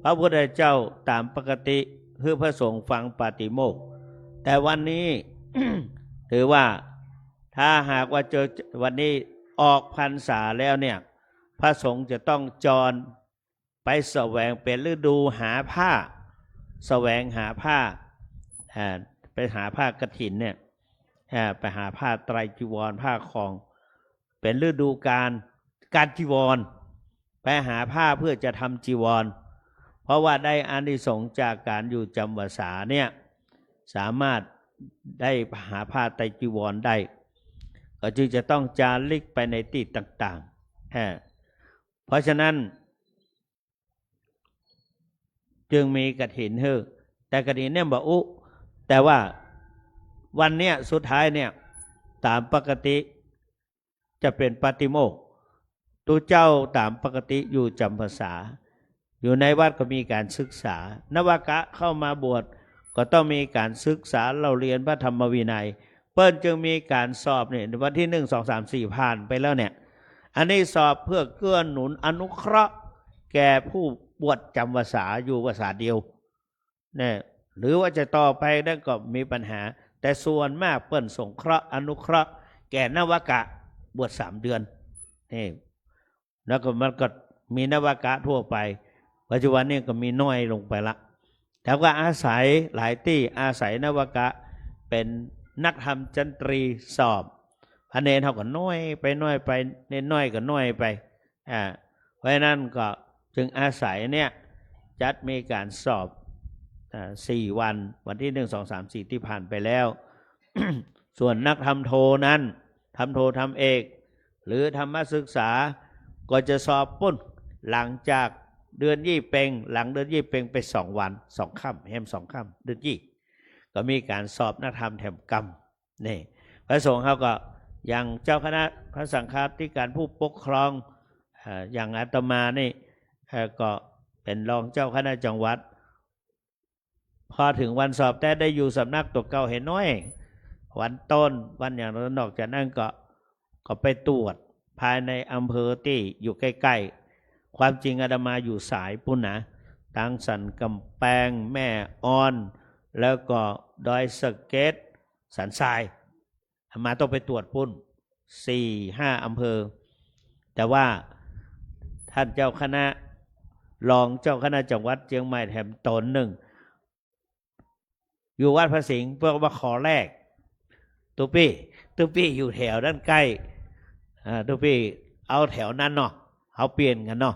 พระพุทธเจ้าต๋ามปกติหื้อพระสงฆ์ฟังปาฏิโมกข์ แต่วันนี้ ถือว่าถ้าหากว่าเจอวันนี้ออกพรรษาแล้วเนี่ย พระสงฆ์จะต้องจรไปแสวง เป๋นฤดูหาผ้า แสวงหาผ้า อ่า ไปหาผ้ากฐินเนี่ย อ่า ไปหาผ้าไตรจีวร ผ้าครอง เป๋นฤดูกาล กาลจีวร ไปหาผ้าเพื่อจะทำจีวร เพราะว่าได้อานิสงส์จากก๋านอยู่จำพรรษาเนี่ย สามารถได้หาผ้าไตรจีวรได้ ก็จึงจะต้องจาริกไปในตี้ต่างๆ ฮะ เพราะฉะนั้น จึงมีกฐินหื้อ แต่กฐินเนี่ยบ่อู้ แต่ว่าวันเนี้ยสุดท้ายเนี่ย ต๋ามปกติ จะเป๋นปาฏิโมกข์ ตุ๊เจ้าต๋ามปกติอยู่จำพรรษา อยู่ในวัดก็มีก๋านศึกษา นวกะเข้ามาบวชก็ต้องมีก๋านศึกษาเล่าเรียนพระธรรมวินัย เปิ้นจึงมีก๋านสอบเนี่ย วันตี้หนึ่ง สอง สาม สี่ ผ่านไปแล้วเนี่ย อันนี้สอบเพื่อเกื้อหนุนอนุเคราะห์แก่ผู้บวชจำพรรษาอยู่พรรษาเดียว เนี่ย หรือว่าจะต่อไปนั่นก็มีปัญหา แต่ส่วนมากเปิ้นสงเคราะห์อนุเคราะห์แก่นวกะบวชสามเดือน นี่ แล้วก็มันก็มีนวกะทั่วไป ปัจจุบันนี่ก็มีน้อยลงไปละ แต่ก็อาศัยหลายตี้ อาศัยนวกะเป๋นนักธรรมชั้นตรีสอบ พระเณรเขาก็น้อยไปน้อยไป เณรน้อยก็น้อยไป อ่า เพราะฉะนั้นก็จึงอาศัยเนี่ย จัดมีก๋านสอบ อ่า สี่วัน วันตี้หนึ่ง สอง สาม สี่ ตี้ผ่านไปแล้ว ส่วนนักธรรมโทนั้น ธรรมโท ธรรมเอก หรือธรรมศึกษา ก็จะสอบปุ้น หลังจากเดือนยี่เป็ง หลังเดือนยี่เป็งไปสองวัน สองค่ำ แฮมสองค่ำ เดือนยี่ ก็มีก๋านสอบนักธรรมแถมกำ นี่ พระสงฆ์เขาก็ อย่างเจ้าคณะพระสังฆาธิการผู้ปกครอง เอ่อ อย่างอาตมานี่ เอ่อ ก็เป๋นรองเจ้าคณะจังหวัด พอเถิงวันสอบแต๊ได้อยู่สำนักตั๋วเก่าแหน้อย วันต้น วันอย่างนั้น นอกจากนั้นก็ ก็ไปตรวจภายในอำเภอตี้อยู่ใก้ๆ ความจริงอาตมาอยู่สายปุ้นนะ ตังสันกำแปง แม่อ่อน แล้วก็ดอยสะเก็ด สันทราย อาตมาต้องไปตรวจปุ้น สี่ห้าอำเภอ แต่ว่าท่านเจ้าคณะ รองเจ้าคณะจังหวัดเจียงใหม่แถมต๋นนึ่ง อยู่วัดพระสิงห์ เปิ้นมาขอแลก ตุ๊ปี้ ตุ๊ปี้อยู่แถวนั้นใก้ อ่า ตุ๊ปี้เอาแถวนั้นเนาะ เอาเปลี่ยนกั๋นเนาะ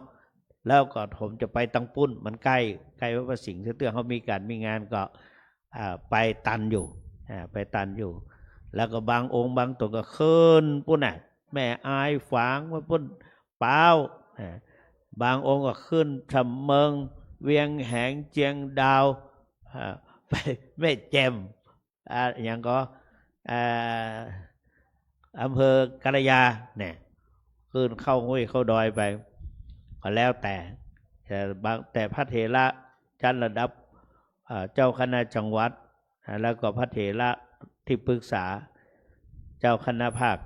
แล้วก็ผมจะไปตังปุ้น มันใก้ ใก้วัดพระสิงห์ เตื้อเฮามีก๋านมีงานก็ อ่า ไปตันอยู่ อ่า ไปตันอยู่ แล้วก็บางองค์บางตั๋นก็ขึ้นปุ้นน่ะ แม่อายฝางมาปุ้น ป๊าว อ่า บางองค์ก็ขึ้นสำเมิง เวียงแหง เจียงดาว อ่า ไปแม่แจ่ม อ่า อย่างก็ อ่า อำเภอกาฬยาเนี่ย ขึ้นเข้าห้วยเข้าดอยไป ก็แล้วแต่ แต่บาง แต่พระเถระชั้นระดับ อ่า เจ้าคณะจังหวัด อ่า แล้วก็พระเถระที่ปรึกษาเจ้าคณะภาค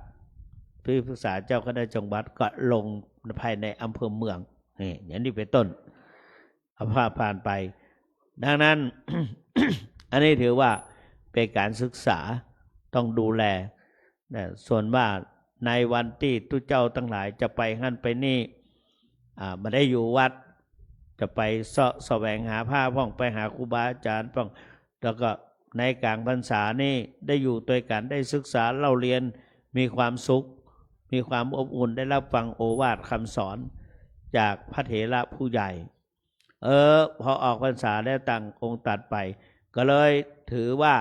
ที่ปรึกษาเจ้าคณะจังหวัดก็ลงภายในอำเภอเมือง นี่ อย่างนี้เป็นต้น เอาภาพผ่านไป ดังนั้น อันนี้ถือว่าเป็นก๋านศึกษา ต้องดูแลนะ ส่วนว่าในวันตี้ตุ๊เจ้าตังหลายจะไปหั้นไปนี่ อ่า บ่ได้อยู่วัด จ จะไปเสาะแสวงหาพระพ่อง ไปหาครูบาอาจารย์พ่อง แล้วก็ในก๋างพรรษานี่ได้อยู่ตวยกั๋น ได้ศึกษาเล่าเรียน มีความสุข มีความอบอุ่น ได้รับฟังโอวาทคำสอนจากพระเถระผู้ใหญ่ เออ พอออกพรรษาแล้วต่างองค์ตัดไป ก็เลยถือว่า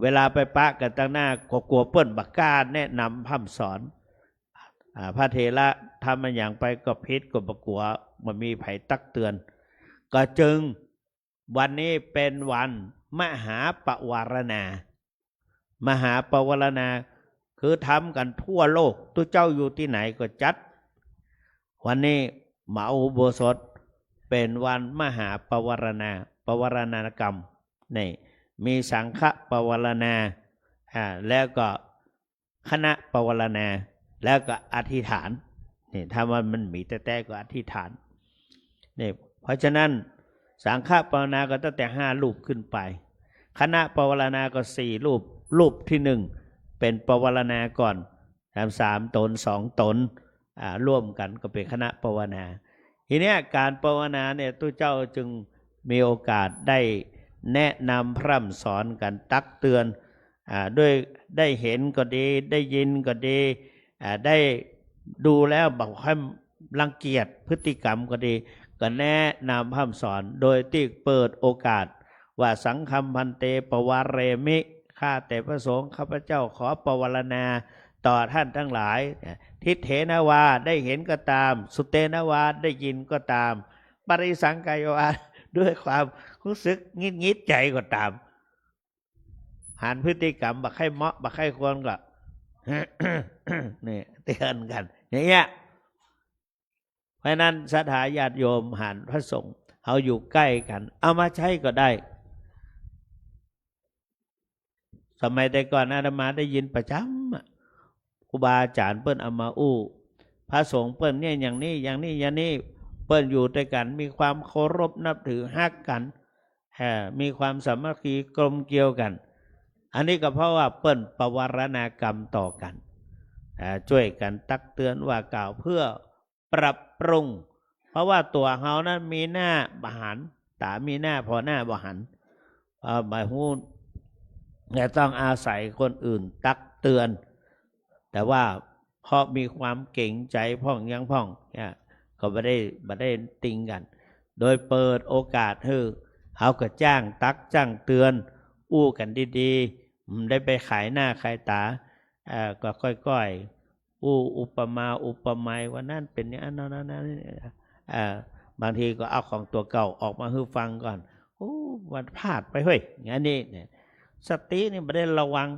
เวลาไปปะกั๋นตางหน้าก็กั๋วเปิ้นบ่กล้าแนะนำพร่ำสอน อ่า พระเถระทำอะหยังไปก็ผิด ก็บ่กั๋ว บ่มีใผตักเตือน ก็จึงวันนี้เป๋นวันมหาปวารณา มหาปวารณา คือทำกั๋นทั่วโลก ตุ๊เจ้าอยู่ตี้ไหนก็จัด วันนี้มหาอุโบสถเป๋นวันมหาปวารณา ปวารณากรรม นี่ มีสังฆปวารณา อ่า แล้วก็คณะปวารณา แล้วก็อธิษฐาน นี่ ถ้าว่ามันมีแต๊ๆ ก็อธิษฐาน นี่ เพราะฉะนั้นสังฆปวารณาก็ตั้งแต่ห้ารูปขึ้นไป คณะปวารณาก็สี่รูป รูปที่หนึ่งเป๋นปวารณาก่อน สาม สามต๋น สองต๋น อ่า ร่วมกั๋นก็เป๋นคณะปวารณา ทีเนี้ยก๋านปวารณาเนี่ย ตุ๊เจ้าจึงมีโอกาสได้แนะนำพร่ำสอนกั๋น ตักเตือน อ่า ด้วย ได้เห็นก็ดี ได้ยินก็ดี อ่า ได้ดูแล้วบ่ค่อยรังเกียจพฤติกรรมก็ดี ก็แนะนำพร่ำสอน โดยตี้เปิดโอกาสว่า สังฆังภันเต ปวารเณมิ ข้าแต่พระสงฆ์ ข้าพเจ้าขอปวารณาต่อท่านทั้งหลาย ทิฏฐินวา ได้เห็นก็ตาม สุตเตนวา ได้ยินก็ตาม ปริสังขายาวา ด้วยความรู้สึกหงุดหงิดใจ๋ก็ตาม หันพฤติกรรมบ่ใค่เหมาะ บ่ใค่ควรก็ นี่ เตือนกั๋น อย่างเงี้ย เพราะฉะนั้นศรัทธาญาติโยม หันพระสงฆ์ เฮาอยู่ใก้กั๋น เอามาใจ๊ก็ได้ สมัยแต่ก่อนอาตมาได้ยินประจ๋ำอะ ครูบาอาจ๋ารย์เปิ้นเอามาอู้ พระสงฆ์เปิ้นเนี่ยอย่างนี้ อย่างนี้ อย่างนี้ เปิ้นอยู่ตวยกั๋น มีความเคารพนับถือ ฮักกั๋น เอ่อ มีความสามัคคีกลมเกลียวกั๋น อันนี้ก็เพราะว่าเปิ้นปวารณากรรมต่อกั๋น อ่า จ้วยกั๋นตักเตือนว่ากล่าวเพื่อปรับปรุง เพราะว่าตั๋วเฮานั้นมีหน้าบ่หัน ต๋ามีหน้าผ่อหน้าบ่หัน เอ่อ บ่ฮู้ จะต้องอาศัยคนอื่นตักเตือน แต่ว่าเพราะมีความเก๋งใจ๋พ่องหยังพ่องเนี่ย ก็บ่ได้ บ่ได้ติงกั๋น โดยเปิดโอกาสหื้อ เฮาก็จ้างตักจ้างเตือน อู้กั๋นดีๆ บ่ได้ไปขายหน้าขายต๋า เอ่อ ก็ก้อยๆ อู้อุปมาอุปไมยว่านั้นเป๋นอย่างนั้น นั้น นั้น อ่า บางทีก็เอาของตั๋วเก่าออกมาหื้อฟังก่อน โอ้ มันพลาดไปเฮ้ย อย่างนี้เนี่ย สตินี่บ่ได้ระวัง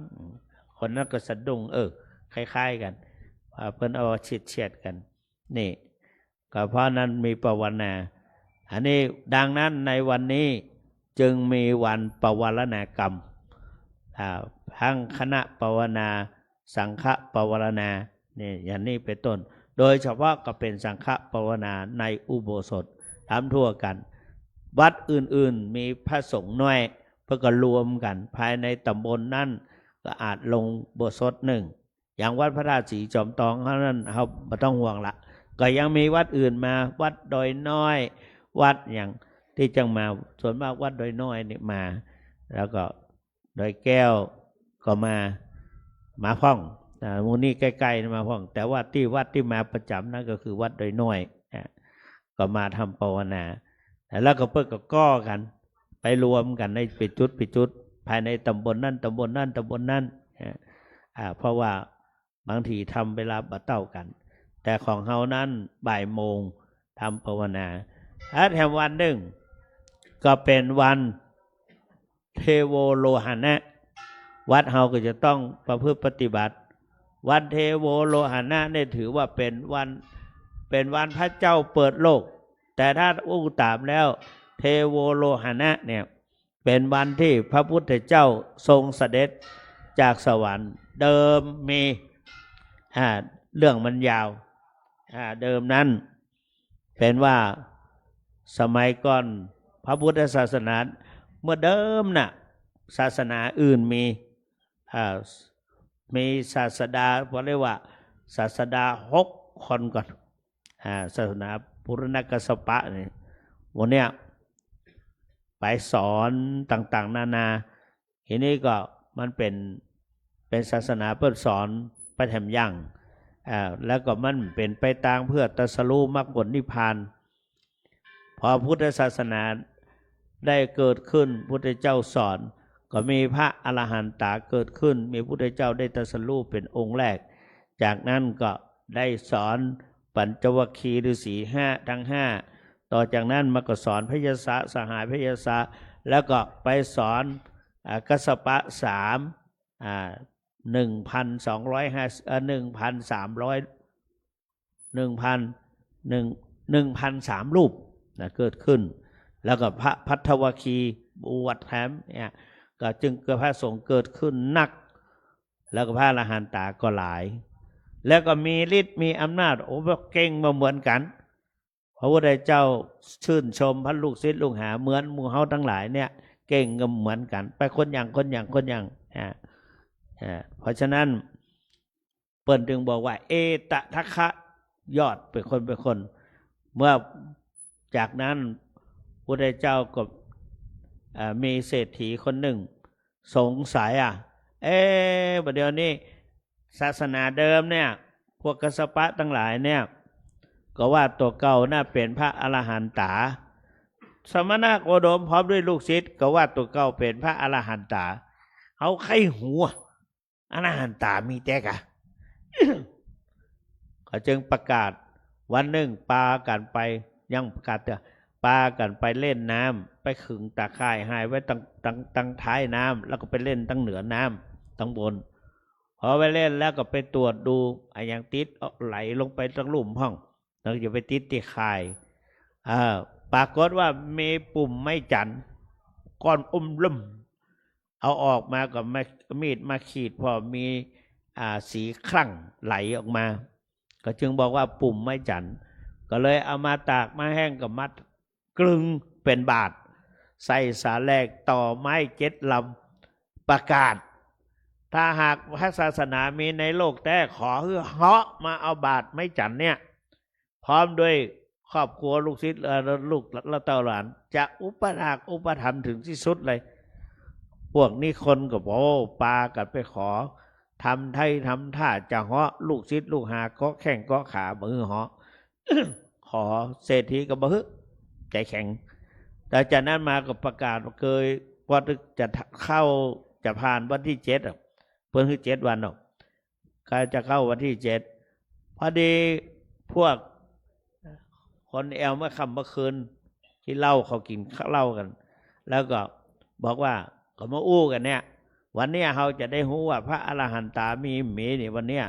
คนนั้นก็สะดุ้ง เออ คล้ายๆ กั๋น อ่า เปิ้นเอาเฉียดๆ กั๋น นี่ ก็เพราะนั้นมีปวารณา อันนี้ ดังนั้นในวันนี้จึงมีวันปวารณากรรม อ่า ทั้งคณะปวารณา สังฆปวารณา นี่ อย่างนี้เป๋นต้น โดยเฉพาะก็เป๋นสังฆปวารณาในอุโบสถ ทำทั่วกั๋น วัดอื่นๆ มีพระสงฆ์น้อย เปิ้นก็รวมกั๋น ภายในต๋ำบลนั้นก็อาจลงอุโบสถนึ่ง อย่างวัดพระธาตุศรีจอมตองเฮานั้น เฮาบ่ต้องห่วงละ ก็ยังมีวัดอื่นมา วัดดอยน้อย วัดอย่างตี้จังมา ส่วนมากวัดดอยน้อยนี่มา แล้วก็ดอยแก้วก็มา มาพ่อง อ่า หมู่นี้ใก้ๆ มาพ่อง แต่ว่าตี้วัดตี้มาประจ๋ำนั้นก็คือวัดดอยน้อย อ่า ก็มาทำปวารณา แล้วก็เปิ้นก็ก่อกั๋น ไปรวมกั๋นในเป๋นจุดเป๋นจุด ภายในต๋ำบลนั้น ต๋ำบลนั้น ต๋ำบลนั้น อ่า อ่า เพราะว่าบางทีทำเวลาบ่เต้ากั๋น แต่ของเฮานั้นบ่ายโมงทำปวารณา แล้วแถมวันนึ่งก็เป๋นวันเทโวโลหะนะ วัดเฮาก็จะต้องประพฤติปฏิบัติ วันเทโวโลหะนะเนี่ยถือว่าเป๋นวัน เป๋นวันพระเจ้าเปิดโลก แต่ถ้าอู้ต๋ามแล้ว เทโวโลหะนะเนี่ย เป๋นวันตี้พระพุทธเจ้าทรงเสด็จจากสวรรค์ เดิมมี อ่า เรื่องมันยาว อ่า เดิมนั้นเป๋นว่าสมัยก่อนพระพุทธศาสนาเมื่อเดิมน่ะ ศาสนาอื่นมี อ่า มีศาสดา เปิ้นเรียกว่าศาสดาหกคนก่อน อ่า ศาสนา ปุรณกัสสปะเนี่ย วันเนี้ยไปสอนต่างๆ นานา ทีนี้ก็มันเป็น เป็นศาสนาเปิ้นสอนไปแถมอย่าง อ่า แล้วก็มันเป๋นไปตางเพื่อตรัสรู้มรรคผลนิพพาน พอพุทธศาสนาได้เกิดขึ้น พุทธเจ้าสอน ก็มีพระอรหันตาเกิดขึ้น มีพุทธเจ้าได้ตรัสรู้เป๋นองค์แรก จากนั้นก็ได้สอนปัญจวัคคีย์ฤาษีห้า ทั้งห้า ต่อจากนั้นมาก็สอนพยาสะ สหายพยาสะ แล้วก็ไปสอน อ่า กัสสปะสาม อ่า หนึ่งพันสองร้อยห้าสิบ เอ่อ หนึ่งพันสามร้อย หนึ่งพัน หนึ่ง หนึ่งพันสามรูปนะ เกิดขึ้น แล้วก็พระภัททวัคคีย์บวชแถมเนี่ย ก็จึงเกิดพระสงฆ์เกิดขึ้นนัก แล้วก็พระอรหันตาก็หลาย แล้วก็มีฤทธิ์มีอำนาจ โอ้ เก่งบ่เหมือนกั๋น พระพุทธเจ้าชื่นชมพระลูกศิษย์ลูกหาเหมือนหมู่เฮาตังหลายเนี่ย เก่งก็เหมือนกั๋น ไปคนอย่าง คนอย่าง คนอย่าง อ่า อ่า เพราะฉะนั้น เปิ้นจึงบอกว่า เอตทัคคะ ยอดเป๋นคนเป๋นคน เมื่อจากนั้นพุทธเจ้าก็ เอ่อ มีเศรษฐีคนนึ่งสงสัยอ่ะ เอ๊ะ บ่าเดี่ยวนี้ศาสนาเดิมเนี่ย พวกกัสสปะตังหลายเนี่ย ก็ว่าตั๋วเก่าน่ะเป๋นพระอรหันตา สมณโคดมพร้อมด้วยลูกศิษย์ก็ว่าตั๋วเก่าเป๋นพระอรหันตา เฮาใค่ฮู้ อรหันตามีแต๊กา เขาจึงประกาศ วันนึ่งปากั๋นไป ยังประกาศเตื้อ ปากั๋นไปเล่นน้ำ ไปขึงตาข่ายหายไว้ตัง ตัง ตังท้ายน้ำ แล้วก็ไปเล่นตังเหนือน้ำ ตังบน พอไปเล่นแล้วก็ไปตรวจดู อะหยังติด เอาไหลลงไปตังลุ่มพ่อง แล้วก็จะไปติดตี้ข่าย เอ่อ ปรากฏว่ามีปุ่มไม้จันทร์ ก้อนอุ้มเริ่ม เอาออกมาก็มา มีดมาขีด พอมี อ่า สีคลั่งไหลออกมา ก็จึงบอกว่าปุ่มไม้จันทร์ ก็เลยเอามาตากมาแห้งก็มัดกลึงเป๋นบาตร ใส่สาแหรก ต่อไม้เจ็ดลำ ประกาศ ถ้าหากพระศาสนามีในโลกแต๊ ขอหื้อเฮาะมาเอาบาตรไม้จันทร์เนี่ย พร้อมด้วยครอบครัวลูกศิษย์ เอ่อ ลูกและเต้าหลาน จะอุปถากอุปถัมภ์ถึงตี้สุดเลย พวกนี้คนก็บอก โอ้ ปากั๋นไปขอ ทำไท้ทำท่าจะเฮาะ ลูกศิษย์ลูกหาเกาะแข้งเกาะขาบ่หื้อเฮาะ ขอ เศรษฐีก็บ่หื้อ ใจ๋แข็ง แต่จากนั้นมาก็ประกาศว่าเกย พอจะเข้า จะผ่านวันตี้เจ็ดอะ เปิ้นหื้อเจ็ดวันเนาะ ใก้จะเข้าวันตี้เจ็ด พอดีพวกคนแอ่วเมื่อค่ำเมื่อคืน กิ๋นเหล้า เขากิ๋นเหล้ากั๋น แล้วก็บอกว่า ก็มาอู้กั๋นเนี่ย วันเนี้ยเฮาจะได้ฮู้ว่าพระอรหันตามีบ่มีนี่วันเนี้ย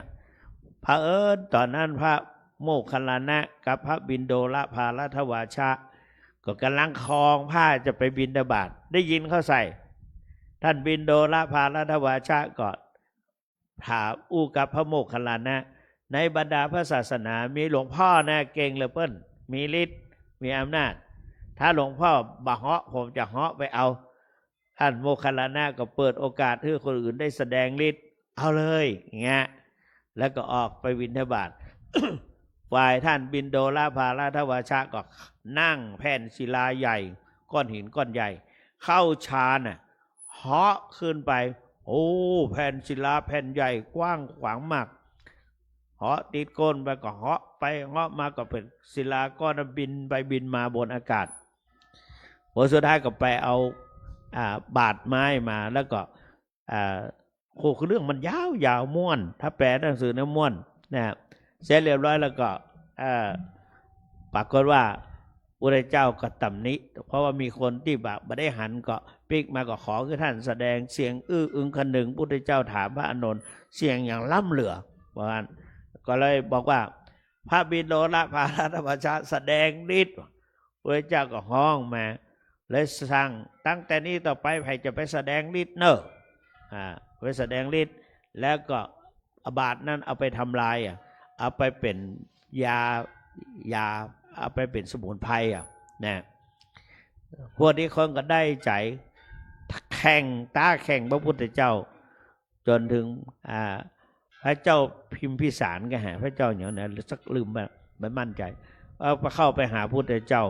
เผอิญต๋อนนั้นพระโมคคัลลานะกับพระบิณโดรภารัตถวาชะ ก็ก่ำลังคองผ้าจะไปบิณฑบาต ได้ยินเข้าใส่ ท่านบิณโดรภารัตถวาชะก็ ถามอู้กับพระโมคคัลลานะ ในบรรดาพระศาสนามีหลวงพ่อนะเก่งเหลือเปิ้น มีฤทธิ์ มีอำนาจ ถ้าหลวงพ่อบ่าเหาะ ผมจะเหาะไปเอา ท่านโมคคัลลานะก็เปิดโอกาสหื้อคนอื่นได้แสดงฤทธิ์ เอาเลย อย่างเงี้ย แล้วก็ออกไปบิณฑบาต ฝ่ายท่านบิณโดรภารัตถวาชะก็นั่งแผ่นศิลาใหญ่ ก้อนหินก้อนใหญ่ เข้าฌานน่ะ เหาะขึ้นไป โอ้ แผ่นศิลาแผ่นใหญ่กว้างขวางมาก เหาะติดก้นไปก็เหาะไปเหาะมาก็เป๋นศิลาก้อนนั้นบินไปบินมาบนอากาศ ผลสุดท้ายก็ไปเอา อ่า บาตรไม้มา แล้วก็ อ่า โอ้ คือเรื่องมันยาวๆ ม่วน ถ้าแปลหนังสือเนี่ยม่วนนะ เสร็จเรียบร้อยแล้วก็ เอ่อ ปรากฏว่าพระพุทธเจ้าก็ตำหนิ เพราะว่ามีคนตี้บ่า บ่ได้หันก็ปิ๊กมาก็ขอหื้อท่านแสดง เสียงอื้ออึงคนึง พุทธเจ้าถามพระอานนท์ เสียงอย่างล้ำเหลือ ว่างั้น ก็เลยบอกว่า พระบิณโดรภารัตถวาชะแสดงฤทธิ์ พระพุทธเจ้าก็ฮ้องมา เลยสั่ง ตั้งแต่นี้ต่อไปใผจะไปแสดงฤทธิ์เน่อ อ่า ไปแสดงฤทธิ์ แล้วก็เอาบาตรนั้นเอาไปทำลายอ่ะ เอาไปเป๋นยา ยา เอาไปเป๋นสมุนไพรอ่ะ นะ พวกนี้คนก็ได้ใจ๋ แข่ง ต๊าแข่งพระพุทธเจ้า จ๋นเถิง อ่า พระเจ้าพิมพิสารก็หา พระเจ้าอย่างนั้นสักลืมไป บ่มั่นใจ๋ เอาไป เข้าไปหาพุทธเจ้า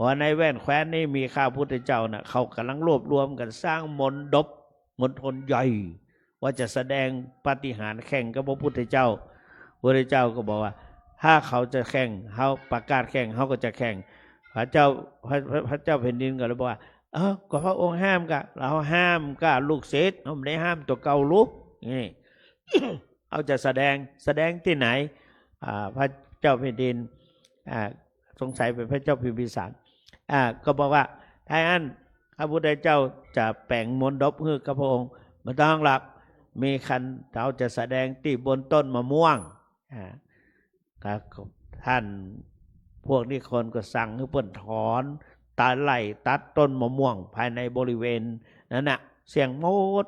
ว่าในแว่นแคว้นนี้มีข้าพุทธเจ้าน่ะ เขากำลังรวบรวมกั๋นสร้างมณฑป มณฑลใหญ่ ว่าจะแสดงปาฏิหาริย์แข่งกับพระพุทธเจ้า พระพุทธเจ้าก็บอกว่า ถ้าเขาจะแข่ง เฮาประกาศแข่ง เฮาก็จะแข่ง พระเจ้า พระ พระ พระเจ้าแผ่นดินก็เลยบอกว่า เออ ก็พระองค์ห้ามกะ เฮาห้ามกะ ลูกศิษย์ เฮาบ่ได้ห้ามตั๋วเก่าลูก นี่ เฮาจะแสดง แสดงตี้ไหน อ่า พระเจ้าแผ่นดิน อ่า สงสัยเป๋นพระเจ้าพิมพิสาร อ่า ก็บอกว่า ถ้าอั้น พระพุทธเจ้าจะแป๋งมณฑปหื้อกับพระองค์ บ่ต้องหรอก มีคัน เฮาจะแสดงตี้บนต้นมะม่วง อ่า ครับ ท่าน พวกนิครนก็สั่งหื้อเปิ้นถอน ตัด ไล่ตัดต้นมะม่วงภายในบริเวณนั้นน่ะ เสี้ยงหมด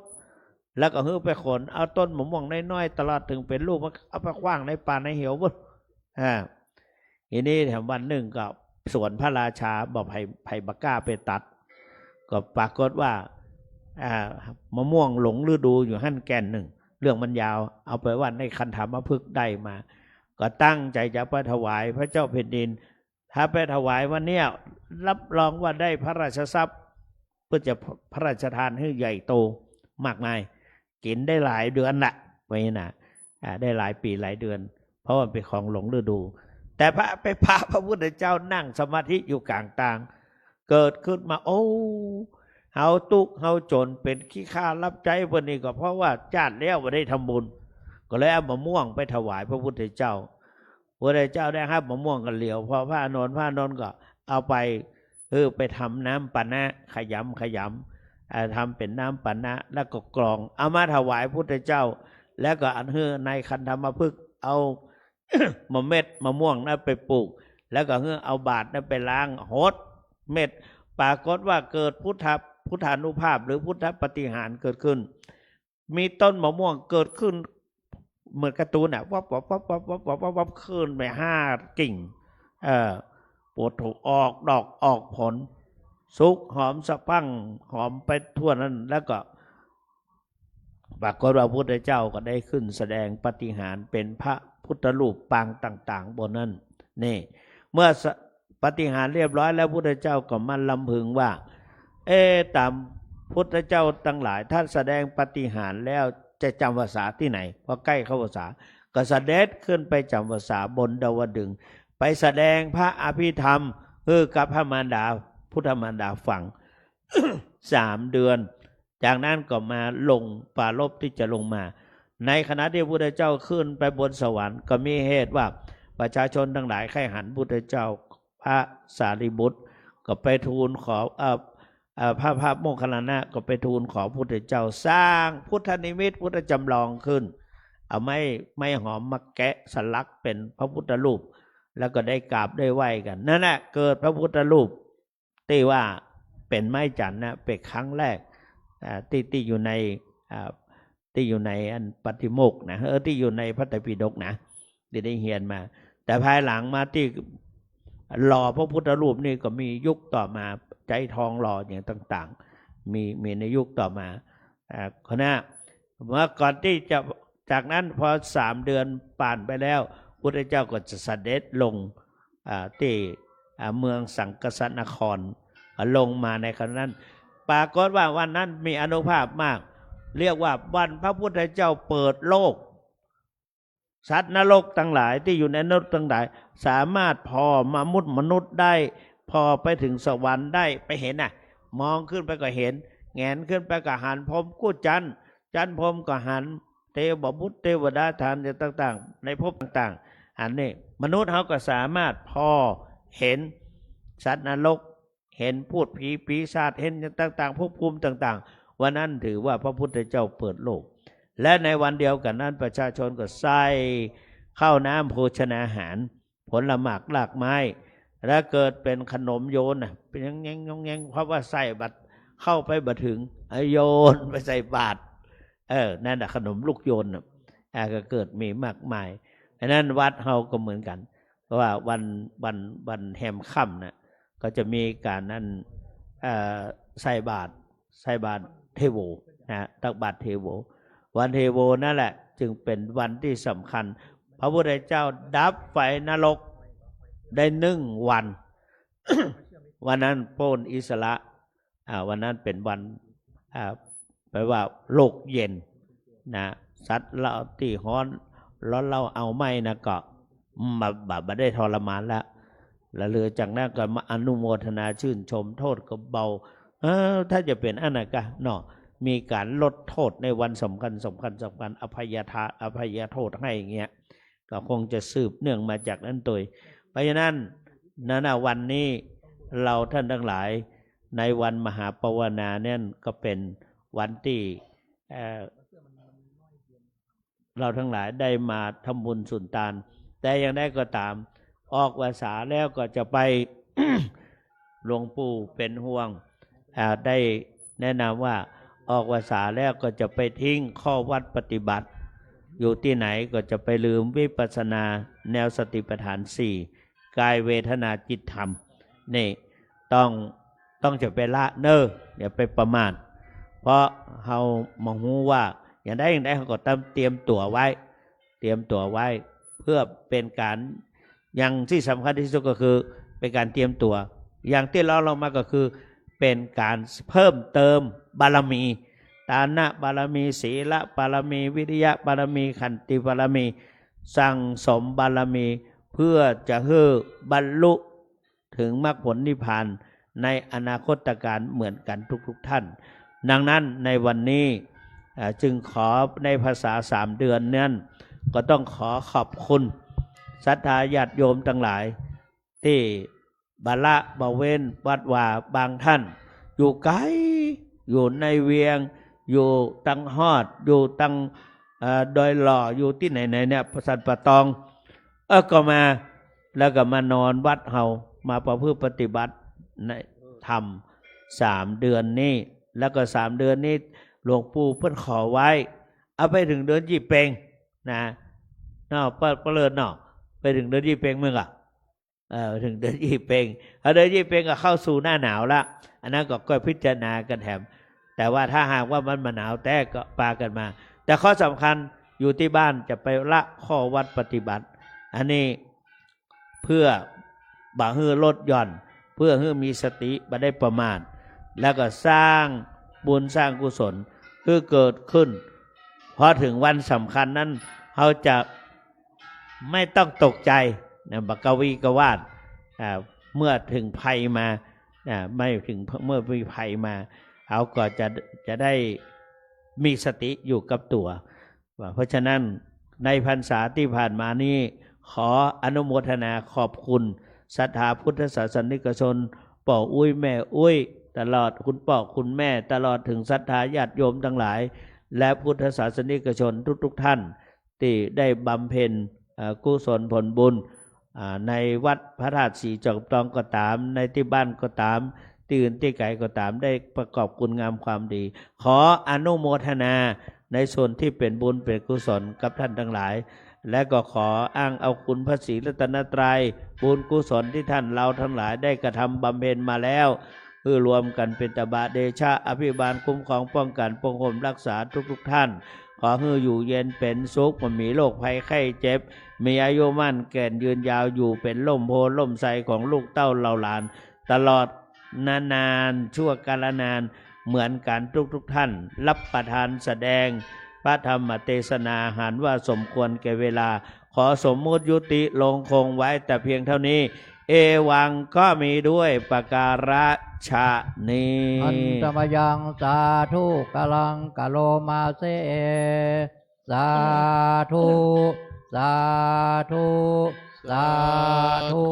แล้วก็หื้อไปขนเอาต้นมะม่วงน้อยๆ ตลอดเถิงเป๋นลูก มาเอาไปขว้างในป่าในเหวปู๊น อ่า ทีนี้แถมวันนึ่งก็สวนพระราชา บ่ใผ ใผบ่กล้าไปตัด ก็ปรากฏว่า อ่า มะม่วงหลงฤดูอยู่หั้นแก่นนึ่ง เรื่องมันยาว เอาไปว่าในคันธมพฤกษ์ได้มา ก็ตั้งใจ๋จะไปถวายพระเจ้าแผ่นดิน ถ้าไปถวายวันเนี้ย รับรองว่าได้พระราชทรัพย์ เปิ้นจะพระราชทานหื้อใหญ่โตมากมาย กิ๋นได้หลายเดือนละ ว่างี้นะ อ่า ได้หลายปี๋หลายเดือน เพราะว่าเป๋นของหลงฤดู แต่พระ ไปปะพระพุทธเจ้านั่งสมาธิอยู่ก๋างตาง เกิดขึ้นมา โอ้ เฮาตุ๊กข์เฮาจ๋น เป๋นขี้ข้ารับใจ๊เปิ้นนี่ ก็เพราะว่าจาติแล้วบ่ได้ทำบุญ ก็เลยเอามะม่วงไปถวายพระพุทธเจ้า พระพุทธเจ้าได้ฮับมะม่วงก็เหลียวผ่อพระอานนท์ พระอานนท์ก็เอาไป เออ ไปทำน้ำปานะ ขยำขยำ อ่า ทำเป๋นน้ำปานะ แล้วก็กรอง เอามาถวายพุทธเจ้า แล้วก็อันหื้อในคันธมพฤกษ์ เอา มะเม็ดมะม่วงนั้นไปปลูก แล้วก็หื้อเอาบาตรนั้นไปล้าง หดเม็ด ปรากฏว่าเกิดพุทธะ พุทธานุภาพหรือพุทธปาฏิหาริย์เกิดขึ้น มีต้นมะม่วงเกิดขึ้น เหมือนการ์ตูนน่ะ วับวับวับวับวับวับวับวับ ขึ้นไปห้ากิ่ง เออ โผล่ออกดอกออกผล สุกหอมสะพรั่งหอมไปทั่วนั้น แล้วก็ ปรากฏว่าพุทธเจ้าก็ได้ขึ้นแสดงปาฏิหาริย์เป๋นพระพุทธรูปปางต่างๆ บนนั้น นี่ เมื่อสะ ปาฏิหาริย์เรียบร้อยแล้ว พุทธเจ้าก็มาลำพึงว่า เอ๊ะ ต๋ามพุทธเจ้าตังหลาย ถ้าแสดงปาฏิหาริย์แล้วจะจ๋ำพรรษาตี้ไหน เพราะใก้เข้าพรรษา ก็เสด็จขึ้นไปจ๋ำพรรษาบนดาวดึงส์ ไปแสดงพระอภิธรรมหื้อกับพระมารดา พุทธมารดาฟัง สามเดือน จากนั้นก็มาลงปรารภที่จะลงมา ในขณะที่พุทธเจ้าขึ้นไปบนสวรรค์ ก็มีเหตุว่าประชาชนตังหลายใค่หันพุทธเจ้า พระสารีบุตรก็ไปทูลขอ เอ่อ เอ่อ พระ พระโมคคัลลานะก็ไปทูลขอพุทธเจ้าสร้างพุทธนิมิตพุทธจำลองขึ้น เอาไม้ ไม้หอมมาแกะสลักเป๋นพระพุทธรูป แล้วก็ได้กราบได้ไหว้กั๋น นั่นแหละเกิดพระพุทธรูป ตี้ว่าเป๋นไม้จันทร์นะ เป๋นครั้งแรก อ่า ตี้ ตี้อยู่ใน อ่า ตี้อยู่ในอันปาฏิโมกข์นะ เออ ตี้อยู่ในพระไตรปิฎกนะ ตี้ได้เฮียนมา แต่ภายหลังมาตี้หล่อพระพุทธรูปนี่ก็มียุคต่อมา ใจ๊ทองหล่ออย่างต่างๆ มี มีในยุคต่อมา อ่า คณะ เมื่อก่อนตี้จะ จากนั้นพอสามเดือนผ่านไปแล้ว พุทธเจ้าก็จะเสด็จลง อ่า ตี้ อ่า เมืองสังคสนคร อ่า ลงมาในครั้งนั้น ปรากฏว่าวันนั้นมีอานุภาพมาก เรียกว่าวันพระพุทธเจ้าเปิดโลก สัตว์นรกตังหลายตี้อยู่ในนรกตังหลาย สามารถผ่อมนุษย์ มนุษย์ได้ ผ่อไปเถิงสวรรค์ได้ ไปหันน่ะ มองขึ้นไปก็หัน แหงนขึ้นไปก็หันพรหมกู้จั๊น จั๊นพรหมก็หัน เทวบุตรเทวดาฐานต่างๆ ในภพต่างๆ อันนี้มนุษย์เฮาก็สามารถผ่อหันสัตว์นรก หันพูดผีปีศาจ หันต่างๆ ภพภูมิต่างๆ วันนั้นถือว่าพระพุทธเจ้าเปิดโลก และในวันเดียวกั๋นนั้นประชาชนก็ใส่ข้าวน้ำโภชนาหาร ผลหมากรากไม้ แล้วเกิดเป๋นขนมโยนน่ะ เป๋นหยังแงงหยังแงง เพราะว่าใส่บาตรเข้าไปบ่เถิง เอาโยนไปใส่บาตร เออ นั่นน่ะ ขนมลูกโยนน่ะ อ่า ก็เกิดมีมากมาย อันนั้นวัดเฮาก็เหมือนกั๋น เพราะว่าวัน วัน วันแฮมค่ำน่ะ ก็จะมีก๋านนั้น เอ่อ ใส่บาตร ใส่บาตรเทโวนะ ตักบาตรเทโว วันเทโวนั่นแหละจึงเป๋นวันตี้สำคัญ พระพุทธเจ้าดับไฟนรก ได้นึ่งวัน วันนั้นโป้นอิสระ อ่า วันนั้นเป๋นวัน อ่า แปลว่าโลกเย็นนะ สัตว์เล้าตี้ฮ้อน ฮ้อนเล้าเอาไหม้นะก็ บ่ บ่ บ่ได้ทรมานแล้ว แล้วเหลือจากนั้นก็มาอนุโมทนาชื่นชม โทษก็เบา เออ ถ้าจะเป๋นอันนั้นก็เนาะ มีก๋านลดโทษในวันสำคัญ สำคัญ สำคัญ อภัยทาน อภัยโทษให้อย่างเงี้ย ก็คงจะสืบเนื่องมาจากนั้นโดย เพราะฉะนั้น นั้นน่ะ วันนี้เราท่านทั้งหลาย ในวันมหาปวนาเนี่ยก็เป๋นวันตี้ เอ่อ เราทั้งหลายได้มาทำบุญสุนตาน แต่อย่างใดก็ต๋าม ออกพรรษาแล้วก็จะไป หลวงปู่เป๋นห่วง อ่า ได้แนะนำว่าออกพรรษาแล้วก็จะไปทิ้งข้อวัดปฏิบัติ อยู่ตี้ไหนก็จะไปลืมวิปัสสนาแนวสติปัฏฐานสี่ กายเวทนาจิตธรรม นี่ต้อง ต้องจะไปละเน่อ อย่าไปประมาท เพราะเฮาบ่ฮู้ว่า อย่างใดอย่างใดเฮาก็ต้องเตรียมตั๋วไว้ เตรียมตั๋วไว้ เพื่อเป๋นก๋าน อย่างตี้สำคัญตี้สุดก็คือเป๋นก๋านเตรียมตั๋ว อย่างตี้รองลงมาก็คือเป๋นก๋านเพิ่มเติมบารมี ทานบารมี ศีลบารมี วิริยะบารมี ขันติบารมี สั่งสมบารมี เพื่อจะหื้อบรรลุ ถึงมรรคผลนิพพานในอนาคตกาลเหมือนกันทุกๆ ท่าน ดังนั้นในวันนี้ เอ่อ จึงขอในพรรษาสามเดือนนั้น ก็ต้องขอขอบคุณศรัทธาญาติโยมตังหลาย ตี้บ่ละบ่เว้น วัดวา บางท่านอยู่ไก๋ อยู่ในเวียง อยู่ตังฮอด อยู่ตัง เอ่อ ดอยหล่อ อยู่ตี้ไหนๆ เนี่ย สันป่าตอง เออ ก็มา แล้วก็มานอนวัดเฮา มาประพฤติปฏิบัติในธรรมสามเดือนนี้ แล้วก็สามเดือนนี้หลวงปู่เปิ้นขอไว้ เอาไปเถิงเดือนยี่เป็งนะ เนาะ ป้อ ป้อเลิศเนาะ ไปเถิงเดือนยี่เป็งมึงอะ เออ เถิงเดือนยี่เป็ง พอเดือนยี่เป็งก็เข้าสู่หน้าหนาวละ อันนั้นก็ ก็พิจารณากั๋นแถม แต่ว่าถ้าหากว่ามันบ่หนาวแต๊ก็ปากั๋นมา แต่ข้อสำคัญอยู่ตี้บ้านจะไปละข้อวัดปฏิบัติ อันนี้เพื่อบ่หื้อลดหย่อน เพื่อหื้อมีสติ บ่ได้ประมาท แล้วก็สร้างบุญสร้างกุศลหื้อเกิดขึ้น พอเถิงวันสำคัญนั้น เฮาจะไม่ต้องตกใจ๋นะ บ่กระวี้กระวาด อ่า เมื่อเถิงภัยมา อ่า ไม่เถิง เมื่อมีภัยมา เฮาก็จะ จะได้มีสติอยู่กับตั๋ว ว่า เพราะฉะนั้นในพรรษาตี้ผ่านมานี้ ขออนุโมทนาขอบคุณศรัทธาพุทธศาสนิกชน ป้ออุ๊ยแม่อุ๊ย ตลอดคุณป้อคุณแม่ ตลอดเถิงศรัทธาญาติโยมตังหลาย และพุทธศาสนิกชนทุกๆ ท่าน ตี้ได้บำเพ็ญ เอ่อ กุศลผลบุญ อ่า ในวัดพระธาตุสีจอมทองก็ต๋าม ในตี้บ้านก็ต๋าม ตี้อื่นตี้ไก๋ก็ต๋าม ได้ประกอบคุณงามความดี ขออนุโมทนาในส่วนตี้เป๋นบุญเป๋นกุศลกับท่านตังหลาย และก็ขออ้างเอาคุณพระศรีรัตนตรัย บุญกุศลตี้ท่านเฮาตังหลายได้กระทำบำเพ็ญมาแล้ว หื้อรวมกั๋นเป๋นตบะเดชะ อภิบาลคุ้มครองป้องกั๋นปกป้องรักษาทุกๆ ท่าน ขอหื้ออยู่เย็นเป๋นสุข บ่มีโรคภัยไข้เจ็บ มีอายุมั่นแก่นยืนยาว อยู่เป๋นร่มโพธิ์ร่มไทรของลูกเต้าเหล่าหลาน ตลอดนานๆ ชั่วกาลนาน เหมือนกั๋นทุกๆ ท่าน รับประทานแสดงพระธรรมเตสนา หันว่าสมควรแก่เวลา ขอสมมุติยุติลงคงไว้แต่เพียงเท่านี้ เอวังก็มีด้วยประการฉะนี้ Handa mayaṃ sādhu karaṃ karomāse. Sādhu, sādhu, sādhu.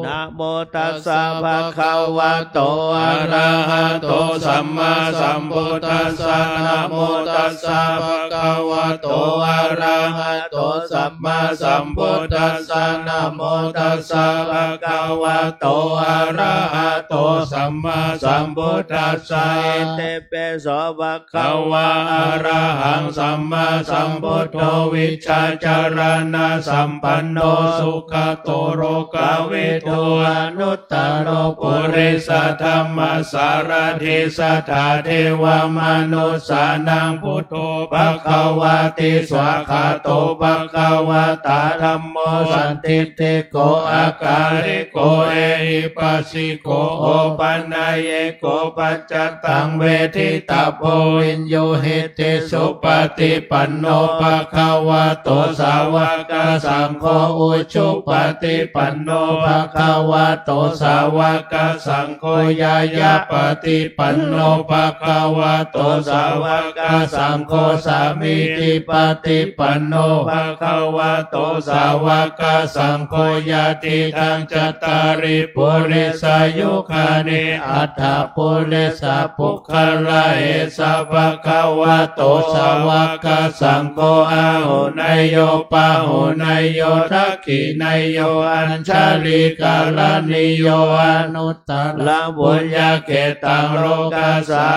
Namo tassa bhagavato arahato sammāsambuddhassa. Namo tassa bhagavato arahato sammāsambuddhassa. Namo tassa bhagavato arahato sammāsambuddhassa. Itipi so bhagavā arahaṃ sammāsambuddho vijjācaraṇasampanno su สุขะโต โลกะวิทู อนุตตะโร ปุริสะธัมมะสารถิ สัตถะเทวะมะนุสสานัง พุทโธ ภะคะวะติ สวากขาโต ภะคะวะตา ธัมโม สันทิฏฐิโก อะกาลิโก เอหิปัสสิโก โอปะนัยยิโก ปัจจัตตัง เวทิตะโพ วิญญูหิติ สุปะฏิปันโน ภะคะวะโต สาวะกะสังโฆ อุจุปะฏิปันโน ภะคะวะโต สาวะกะสังโฆ ญาญาปะฏิปันโน ภะคะวะโต สาวะกะสังโฆ สามีจิปะฏิปันโน ภะคะวะโต สาวะกะสังโฆ ยะติทัง จัตตาริ ปุริสายุคานิ อัตถะปุริสะปุคคละ เอสะ ภะคะวะโต สาวะกะสังโฆ อาหุเนยโย ปาหุเนยโย ทักขิเนยโย อัญชลีกะรณีโย อนุตตะระ ปุญญะเขตตัง โลกัสสา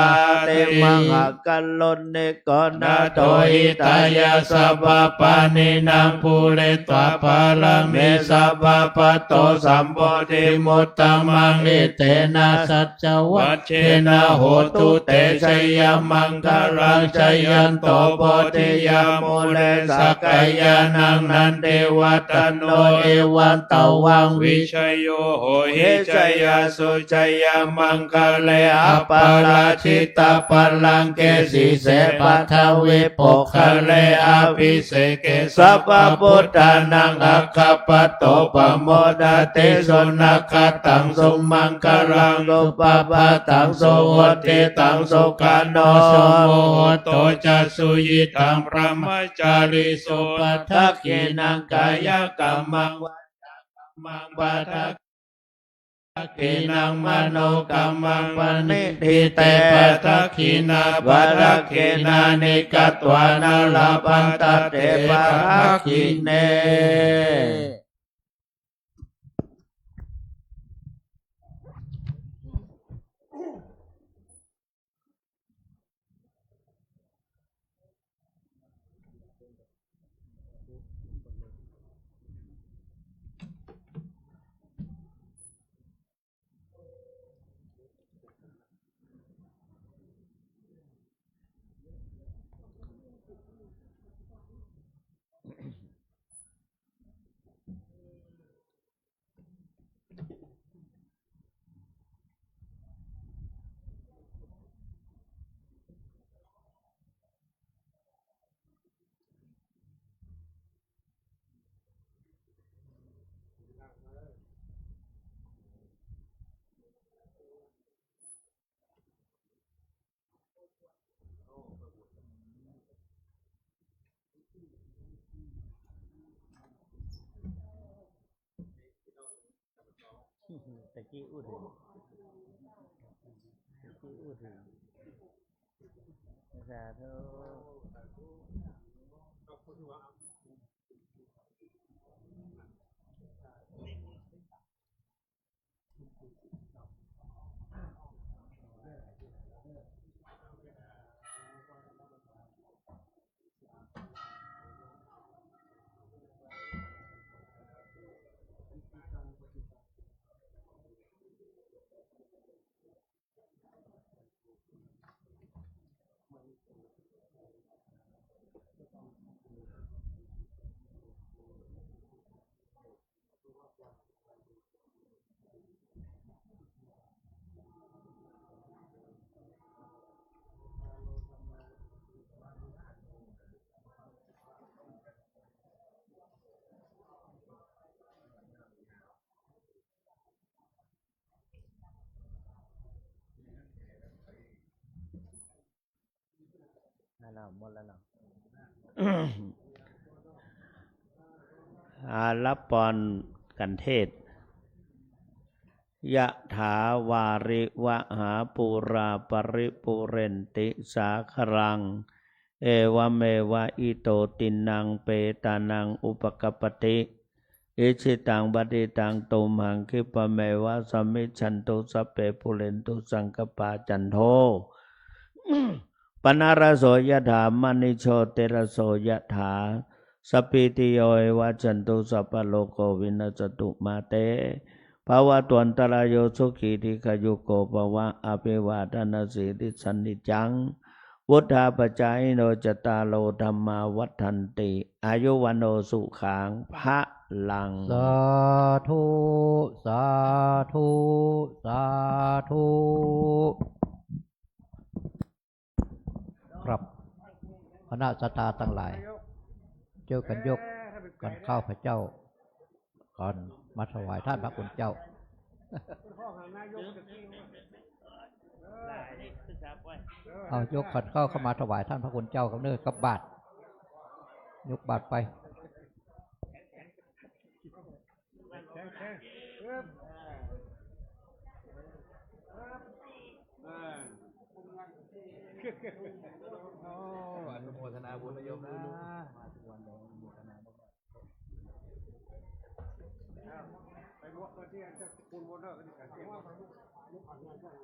ติ มหา กะรุณิโก นาโถ หิตายะ สัพพะปาณินัง ปูเรตวา ปะระเม สัพพะ ปัตโต สัมโพธิมุตตะมัง เอเตนะ สัจจะ วัจเจนะ โหตุ เต ชยะมังคะลัง จายันโต โพธิยา มูเล สักกายานัง นันทิวัฏฏะโน เอวัง ตวัง วิชโย โหหิ จายาสุ จายะมังคะเล อะปะราจิตะ ปะลังเก สีเส ปะทวี โปกคะเล อะภิเสเก สัพพะพุทธานัง อะคะปะโต ปะโมดะติ สุนะคะตัง สุมังคะลัง สุปะปะทัง สุหุติตัง สุขะโน สุมุหุตโต จะ สุยิตัง บรมจาริสุ ปะทักขิณัง กายะกัมมัง วาจากัมมัง ปะทัก ขิณัง มโนกัมมัง ปะณิฏฐิเต ปะทักขิณา ปะทักขิณานิ กัตวานะ ละพันทะเต ปะทักขิเณ ตะกี้อู้ถึง ตะกี้อู้ถึง สาธุ นั่นน่ะ หมดแล้วเนาะ อา รับปอนกันเทศน์ ยะถา วาริวะหา ปูรา ปะริปูเรนติ สาคะรัง เอวะเมวะ อิโต ตินัง เปตานัง อุปะกัปปะติ อิจฉิตัง ปัตถิตัง ตุมหัง คิปะเมวะ สะมิชชันตุ สัพเพ ปูเรนตุ สังกัปปา จันโท ปะนะระโส ยะถา มะณิโชติระโส ยะถา Sabbītiyo vivajjantu, sabbarogo vinassatu, mā te bhavatvantarāyo, sukhī dīghāyuko bhava. Abhivādanasīlissa niccaṃ vuḍḍhāpacāyino, cattāro dhammā vaḍḍhanti, āyu vaṇṇo sukhaṃ balaṃ. สาธุ สาธุ สาธุ ครับ คณะศรัทธาตังหลาย จ้วยกั๋นยกขันข้าวพระเจ้า ก่อนมาถวายต้านพระคุณเจ้า เอายกขันข้าวเข้ามาถวายต้านพระคุณเจ้ากับเนื้อกับบาตร ยกบาตรไป โอ้ อนุโมทนาบุญนะโยมนะ มาทุกวันเลย อนุโมทนาบุญ ไปบวชก่อนที่จะปูนบนเลิกกัน อนุโมทนาบุญนะโยมนะ สาธุ อายุวัณโณสุขัง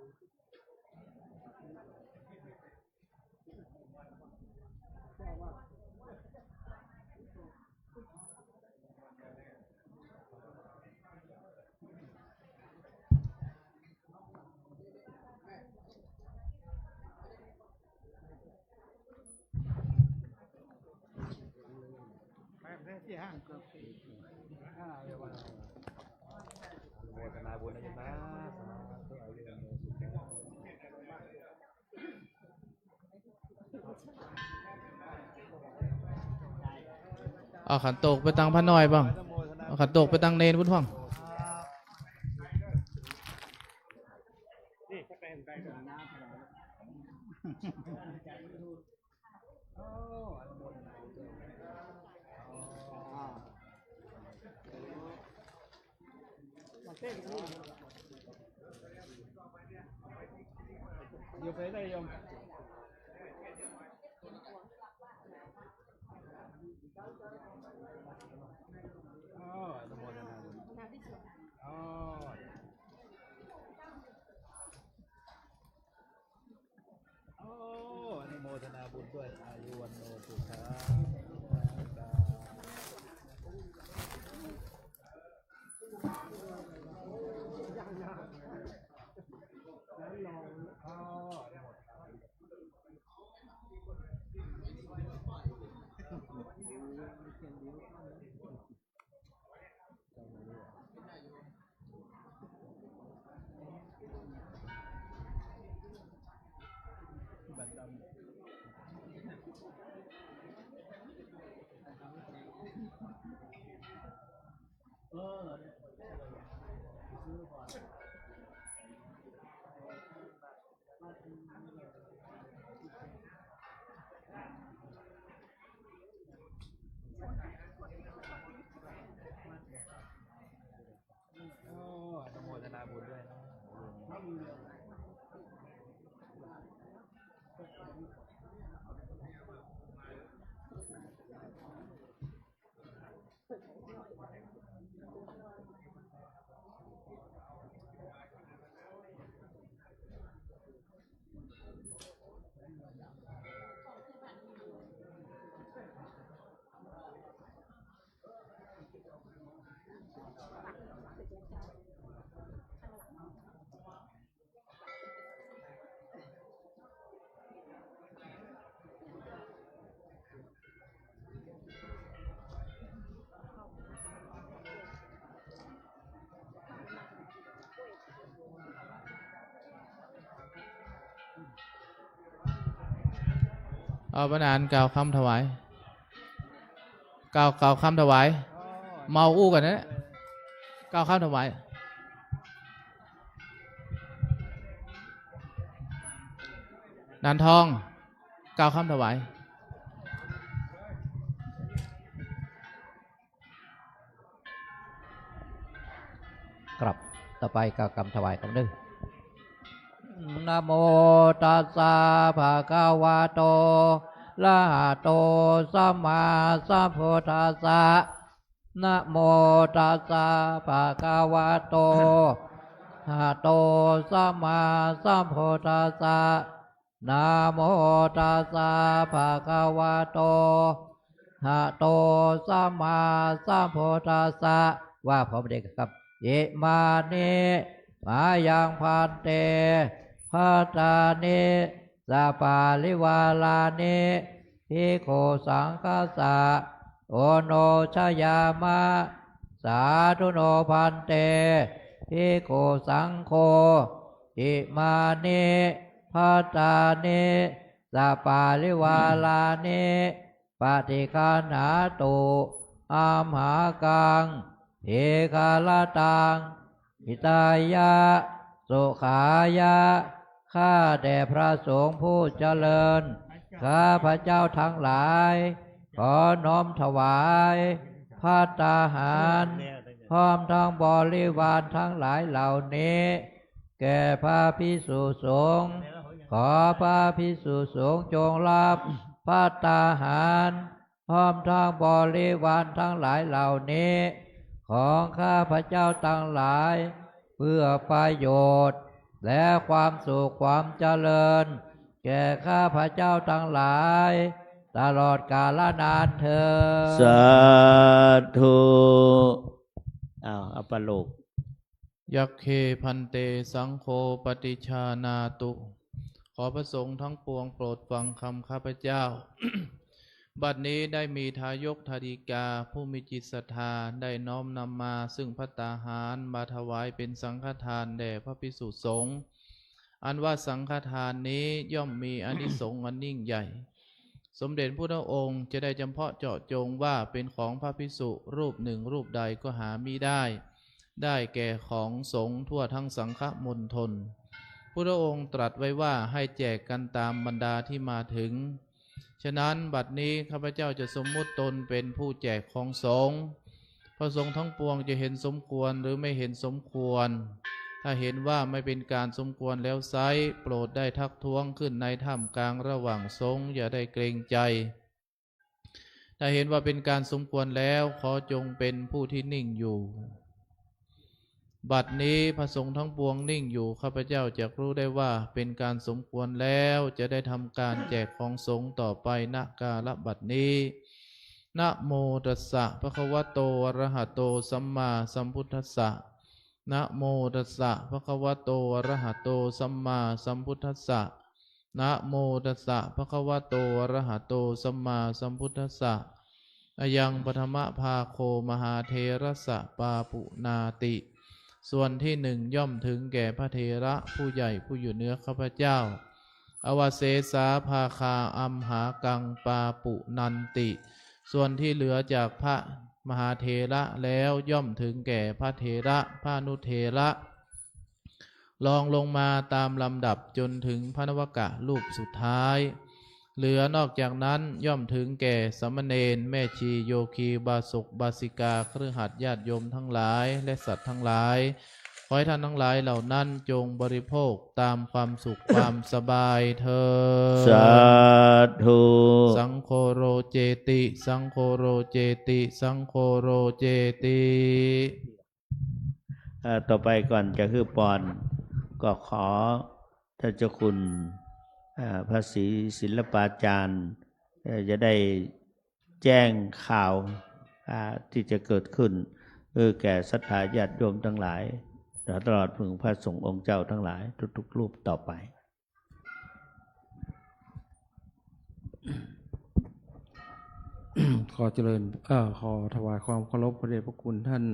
เอาขันโตกไปตังพระน้อยบ้าง เอาขันโตกไปตังเณรพุ้นพ่อง อยู่ไปได้โยม อ๋อ อนุโมทนาบุญ อ๋อ โอ้ อนุโมทนาบุญด้วย อายุวัณโณสุขัง โอ้ อนุโมทนาบุญด้วยนะ เอา ป้าหนานกล่าวกำถวาย กล่าว กล่าวกำถวาย เมาอู้กั๋นนะ กล่าวกำถวาย หนานทอง กล่าวกำถวาย ครับ ต่อไปกล่าวกำถวายกำเนิด นะโมตัสสะ ภะคะวะโต อะระหะโต สัมมาสัมพุทธัสสะ นะโมตัสสะ ภะคะวะโต อะระหะโต สัมมาสัมพุทธัสสะ นะโมตัสสะ ภะคะวะโต หะโต สัมมาสัมพุทธัสสะ ว่าพร้อมเดียวกันครับ อิมานิ มายัง ภันเต ภัตตานิ สปาริวารานิ ภิกขุสังฆัสสะ โอโนชยามะ สาธุโน ภันเต ภิกขุสังโฆ อิมานิ ภัตตานิ สปาริวารานิ ปฏิคันหาตุ อัมหากัง ทีฆะระตัง หิตายะ สุขายะ ข้าแต่พระสงฆ์ผู้เจริญ ข้าพเจ้าทั้งหลาย ขอน้อมถวาย ภัตตาหาร พร้อมทั้งบริวารทั้งหลายเหล่านี้ แก่พระภิกษุสงฆ์ ขอพระภิกษุสงฆ์จงรับ ภัตตาหาร พร้อมทั้งบริวารทั้งหลายเหล่านี้ ของข้าพเจ้าทั้งหลาย เพื่อประโยชน์ และความสุขความเจริญ แก่ข้าพเจ้าทั้งหลาย ตลอดกาลนานเทอญ สาธุ อ้าว อัปโลก ยัคเค ภันเต สังโฆ ปะฏิจจานาตุ ขอพระสงฆ์ทั้งปวงโปรดฟังคำข้าพเจ้า บัดนี้ได้มีทายกทายิกาผู้มีจิตศรัทธาได้น้อมนำมาซึ่งภัตตาหารมาถวายเป็นสังฆทานแด่พระภิกษุสงฆ์ อันว่าสังฆทานนี้ย่อมมีอานิสงส์อันยิ่งใหญ่ สมเด็จพุทธองค์จะได้จำเพาะเจาะจงว่าเป็นของพระภิกษุรูปหนึ่งรูปใดก็หามิได้ ได้แก่ของสงฆ์ทั่วทั้งสังฆมณฑล พุทธองค์ตรัสไว้ว่าให้แจกกันตามบรรดาที่มาถึง ฉะนั้นบัดนี้ข้าพเจ้าจะสมมุติตนเป็นผู้แจกของสงฆ์ พระสงฆ์ทั้งปวงจะเห็นสมควรหรือไม่เห็นสมควร ถ้าเห็นว่าไม่เป็นการสมควรแล้วไซร้ โปรดได้ทักท้วงขึ้นในท่ามกลางระหว่างสงฆ์ อย่าได้เกรงใจ ถ้าเห็นว่าเป็นการสมควรแล้ว ขอจงเป็นผู้ที่นิ่งอยู่ บัดนี้พระสงฆ์ทั้งปวงนิ่งอยู่ ข้าพเจ้าจักรู้ได้ว่าเป็นการสมควรแล้ว จะได้ทำการแจกของสงฆ์ต่อไป ณ กาลบัดนี้ นะโมตัสสะ ภะคะวะโต อะระหะโต สัมมาสัมพุทธัสสะ นะโมตัสสะ ภะคะวะโต อะระหะโต สัมมาสัมพุทธัสสะ นะโมตัสสะ ภะคะวะโต อะระหะโต สัมมาสัมพุทธัสสะ อะยัง ปะทะมะภาโค มหาเถระสะ ปาปุนาติ ส่วนที่หนึ่งย่อมถึงแก่พระเถระผู้ใหญ่ผู้อยู่เหนือข้าพเจ้า อวเสสา ภาคา อัมหากัง ปาปุนันติ ส่วนที่เหลือจากพระมหาเถระแล้วย่อมถึงแก่พระเถระ พระอนุเถระ รองลงมาตามลำดับจนถึงพระนวกะรูปสุดท้าย เหลือนอกจากนั้นย่อมถึงแก่สามเณร แม่ชี โยคี อุบาสก อุบาสิกา คฤหัสถ์ ญาติโยมทั้งหลาย และสัตว์ทั้งหลาย ขอให้ท่านทั้งหลายเหล่านั้นจงบริโภคตามความสุขความสบายเทอญ สาธุ สังโฆโรเจติ สังโฆโรเจติ สังโฆโรเจติ เอ่อ ต่อไปก่อนจะหื้อปอน ก็ขอท่านเจ้าคุณ เอ่อ พระศรีศิลปาจารย์ เอ่อ จะได้แจ้งข่าว อ่า ที่จะเกิดขึ้น เออ แก่ศรัทธาญาติโยมทั้งหลาย ตลอดถึงพระสงฆ์องค์เจ้าทั้งหลายทุกๆรูปต่อไป ขอเจริญ เอ่อ ขอถวายความเคารพพระเดชพระคุณท่าน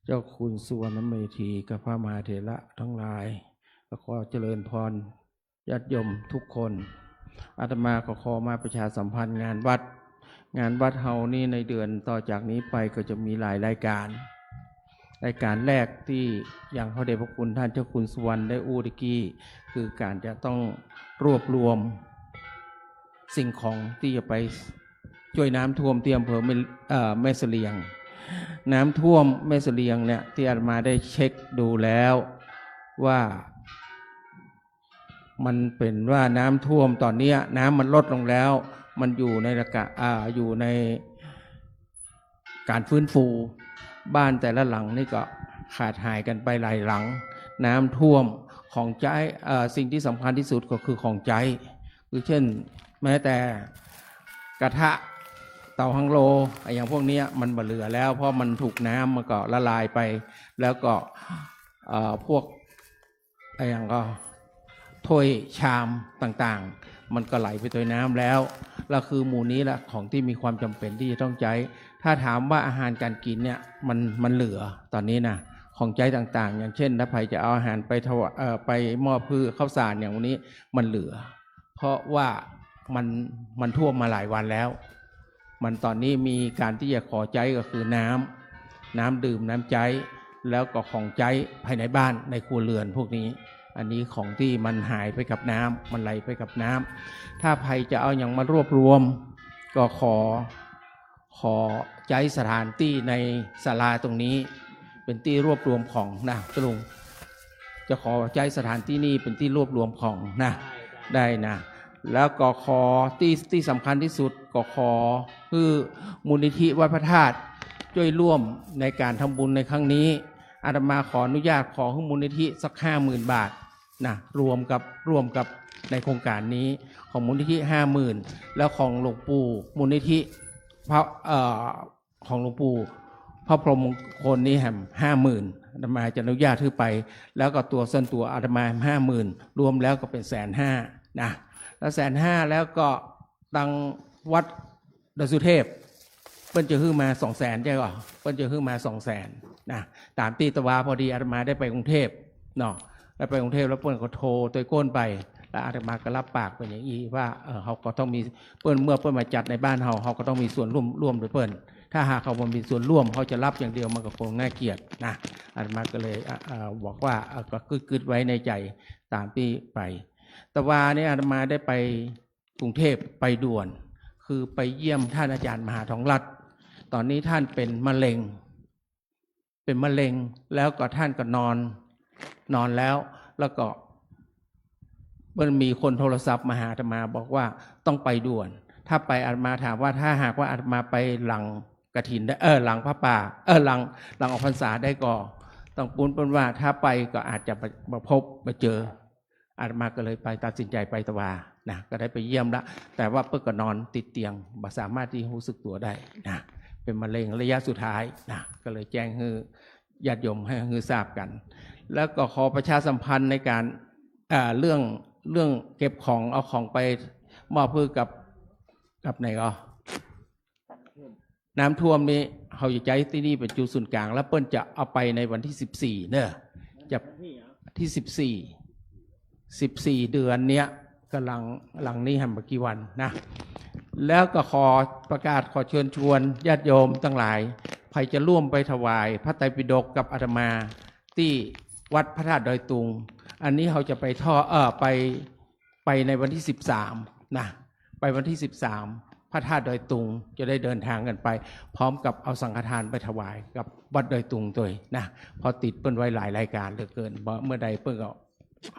เจ้าคุณสุวรรณเมธีกับพระมหาเถระทั้งหลาย และขอเจริญพรญาติโยมทุกคน อาตมาก็ขอมาประชาสัมพันธ์งานวัด งานวัดเฮานี่ในเดือนต่อจากนี้ไปก็จะมีหลายรายการ รายการแรกตี้อย่างพระเดชพระคุณท่านเจ้าคุณสุวรรณได้อู้ตะกี้ คือการจะต้องรวบรวมสิ่งของที่จะไปช่วยน้ำท่วมที่อำเภอแม่ เอ่อ แม่เสลียง น้ำท่วมแม่เสลียงเนี่ย ที่อาตมาได้เช็คดูแล้วว่า มันเป๋นว่าน้ำท่วมตอนเนี้ย น้ำมันลดลงแล้ว มันอยู่ในระกะ อ่า อยู่ในการฟื้นฟู บ้านแต่ละหลังนี่ก็ขาดหายกันไปหลายหลัง น้ำท่วม ของใจ๊ เอ่อ สิ่งที่สำคัญที่สุดก็คือของใจ๊ คือเช่น แม้แต่กระทะ เต๋าฮังโล อะ อย่างพวกเนี้ยมันบ่เหลือแล้ว เพราะมันถูกน้ำมันก็ละลายไป แล้วก็ เอ่อ พวก อะ อย่างก็ถ้วยชามต่างๆ มันก็ไหลไปตวยน้ำแล้ว แล้วคือหมู่นี้แหละของตี้มีความจ๋ำเป๋นตี้จะต้องใจ๊ ถ้าถามว่าอาหารก๋านกิ๋นเนี่ย มัน มันเหลือ ต๋อนนี้นะ ของใจ๊ต่างๆ อย่างเช่น ถ้าใผจะเอาอาหารไปถวา- เอ่อ ไปมอบหื้อข้าวสารอย่างนี้ มันเหลือ เพราะว่ามัน มันท่วมมาหลายวันแล้ว มันต๋อนนี้มีก๋านตี้จะขอใจ๊ก็คือน้ำ น้ำดื่ม น้ำใจ๊ แล้วก็ของใจ๊ภายในบ้านในครัวเรือนพวกนี้ อันนี้ของตี้มันหายไปกับน้ำ มันไหลไปกับน้ำ ถ้าใผจะเอาหยังมารวบรวม ก็ขอ ขอใจ๊สถานตี้ในศาลาตรงนี้ เป๋นตี้รวบรวมของนะ ตะลุง จะขอใจ๊สถานตี้นี่เป๋นตี้รวบรวมของนะ ได้นะ แล้วก็ขอตี้ ตี้สำคัญตี้สุด ก็ขอหื้อมูลนิธิวัดพระธาตุจ้วยร่วมในก๋านทำบุญในครั้งนี้ อาตมาขออนุญาตขอหื้อมูลนิธิสักห้าหมื่นบาทนะ รวมกับ ร่วมกับในโครงก๋านนี้ ของมูลนิธิห้าหมื่น แล้วของหลวงปู่ มูลนิธิพระ เอ่อ ของหลวงปู่พระพรหมมงคลนี้แหมห้าหมื่น อาตมาจะอนุญาตหื้อไป แล้วก็ตั๋วส่วนตั๋วอาตมาห้าหมื่น รวมแล้วก็เป๋นแสนห้านะ แล้วแสนห้าแล้วก็ตังวัดดอยสุเทพ เปิ้นจะหื้อมาสองแสน ใจ้ก่อ เปิ้นจะหื้อมาสองแสนนะ ต๋ามตี้ตะวา พอดีอาตมาได้ไปกรุงเทพฯ เนาะ ได้ไปกรุงเทพฯ แล้วเปิ้นก็โทรตวยก้นไป แล้วอาตมาก็รับปากเปิ้นอย่างอี้ว่า เออ เฮาก็ต้องมี เปิ้น เมื่อเปิ้นมาจัดในบ้านเฮา เฮาก็ต้องมีส่วนร่วม ร่วมตวยเปิ้น ถ้าหากเฮาบ่มีส่วนร่วม เฮาจะรับอย่างเดียวมันก็คงน่าเกียจนะ อาตมาก็เลย อ่ะ อ่ะ บอกว่า เออ ก็กึ๊ดๆ ไว้ในใจ๋ต๋ามตี้ไป ตะวานี่อาตมาได้ไปกรุงเทพฯ ไปด่วน คือไปเยี่ยมต้านอาจ๋ารย์มหาทองลัด ต๋อนนี้ต้านเป๋นมะเร็ง เป๋นมะเร็ง แล้วก็ต้านก็นอน นอนแล้ว แล้วก็มันมีคนโทรศัพท์มาหาอาตมาบอกว่าต้องไปด่วน ถ้าไป อาตมาถามว่าถ้าหากว่าอาตมาไปหลังกฐินได้ เออ หลังผ้าป่า เออ หลัง หลังออกพรรษาได้ก่อ ตังปู๊นเปิ้นว่าถ้าไปก็อาจจะมา มาพบมาเจอ อาตมาก็เลยไป ตัดสินใจ๋ไปตะวานะ ก็ได้ไปเยี่ยมละ แต่ว่าเปิ้นก็นอนติดเตียง บ่สามารถตี้ฮู้สึกตั๋วได้นะ เป๋นมะเร็งระยะสุดท้ายนะ ก็เลยแจ้งหื้อญาติโยมหื้อ หื้อทราบกั๋น แล้วก็ขอประชาสัมพันธ์ในก๋าน อ่า เรื่อง เรื่องเก็บของ เอาของไปมอบหื้อกับ กับไหนก่อ น้ำท่วมนี่ เฮาจะใจ๊ตี้นี่เป๋นจุดศูนย์ก๋าง แล้วเปิ้นจะเอาไปในวันตี้สิบสี่เนาะ จะ ตี้สิบสี่ สิบสี่เดือนเนี้ย ก๋ำลัง หลังนี้แหมบ่กี่วันนะ แล้วก็ขอประกาศขอเจิญชวนญาติโยมตังหลาย ใผจะร่วมไปถวายพระไตรปิฎกกับอาตมาตี้วัดพระธาตุดอยตุง อันนี้เฮาจะไปทอด เอ่อ ไป ไปในวันตี้สิบสามนะ ไปวันตี้สิบสาม พระธาตุดอยตุง จะได้เดินทางกั๋นไป พร้อมกับเอาสังฆทานไปถวายกับวัดดอยตุงตวยนะ เพราะติดเปิ้นไว้หลายรายก๋านเหลือเกิน บ่ เมื่อใดเปิ้นก็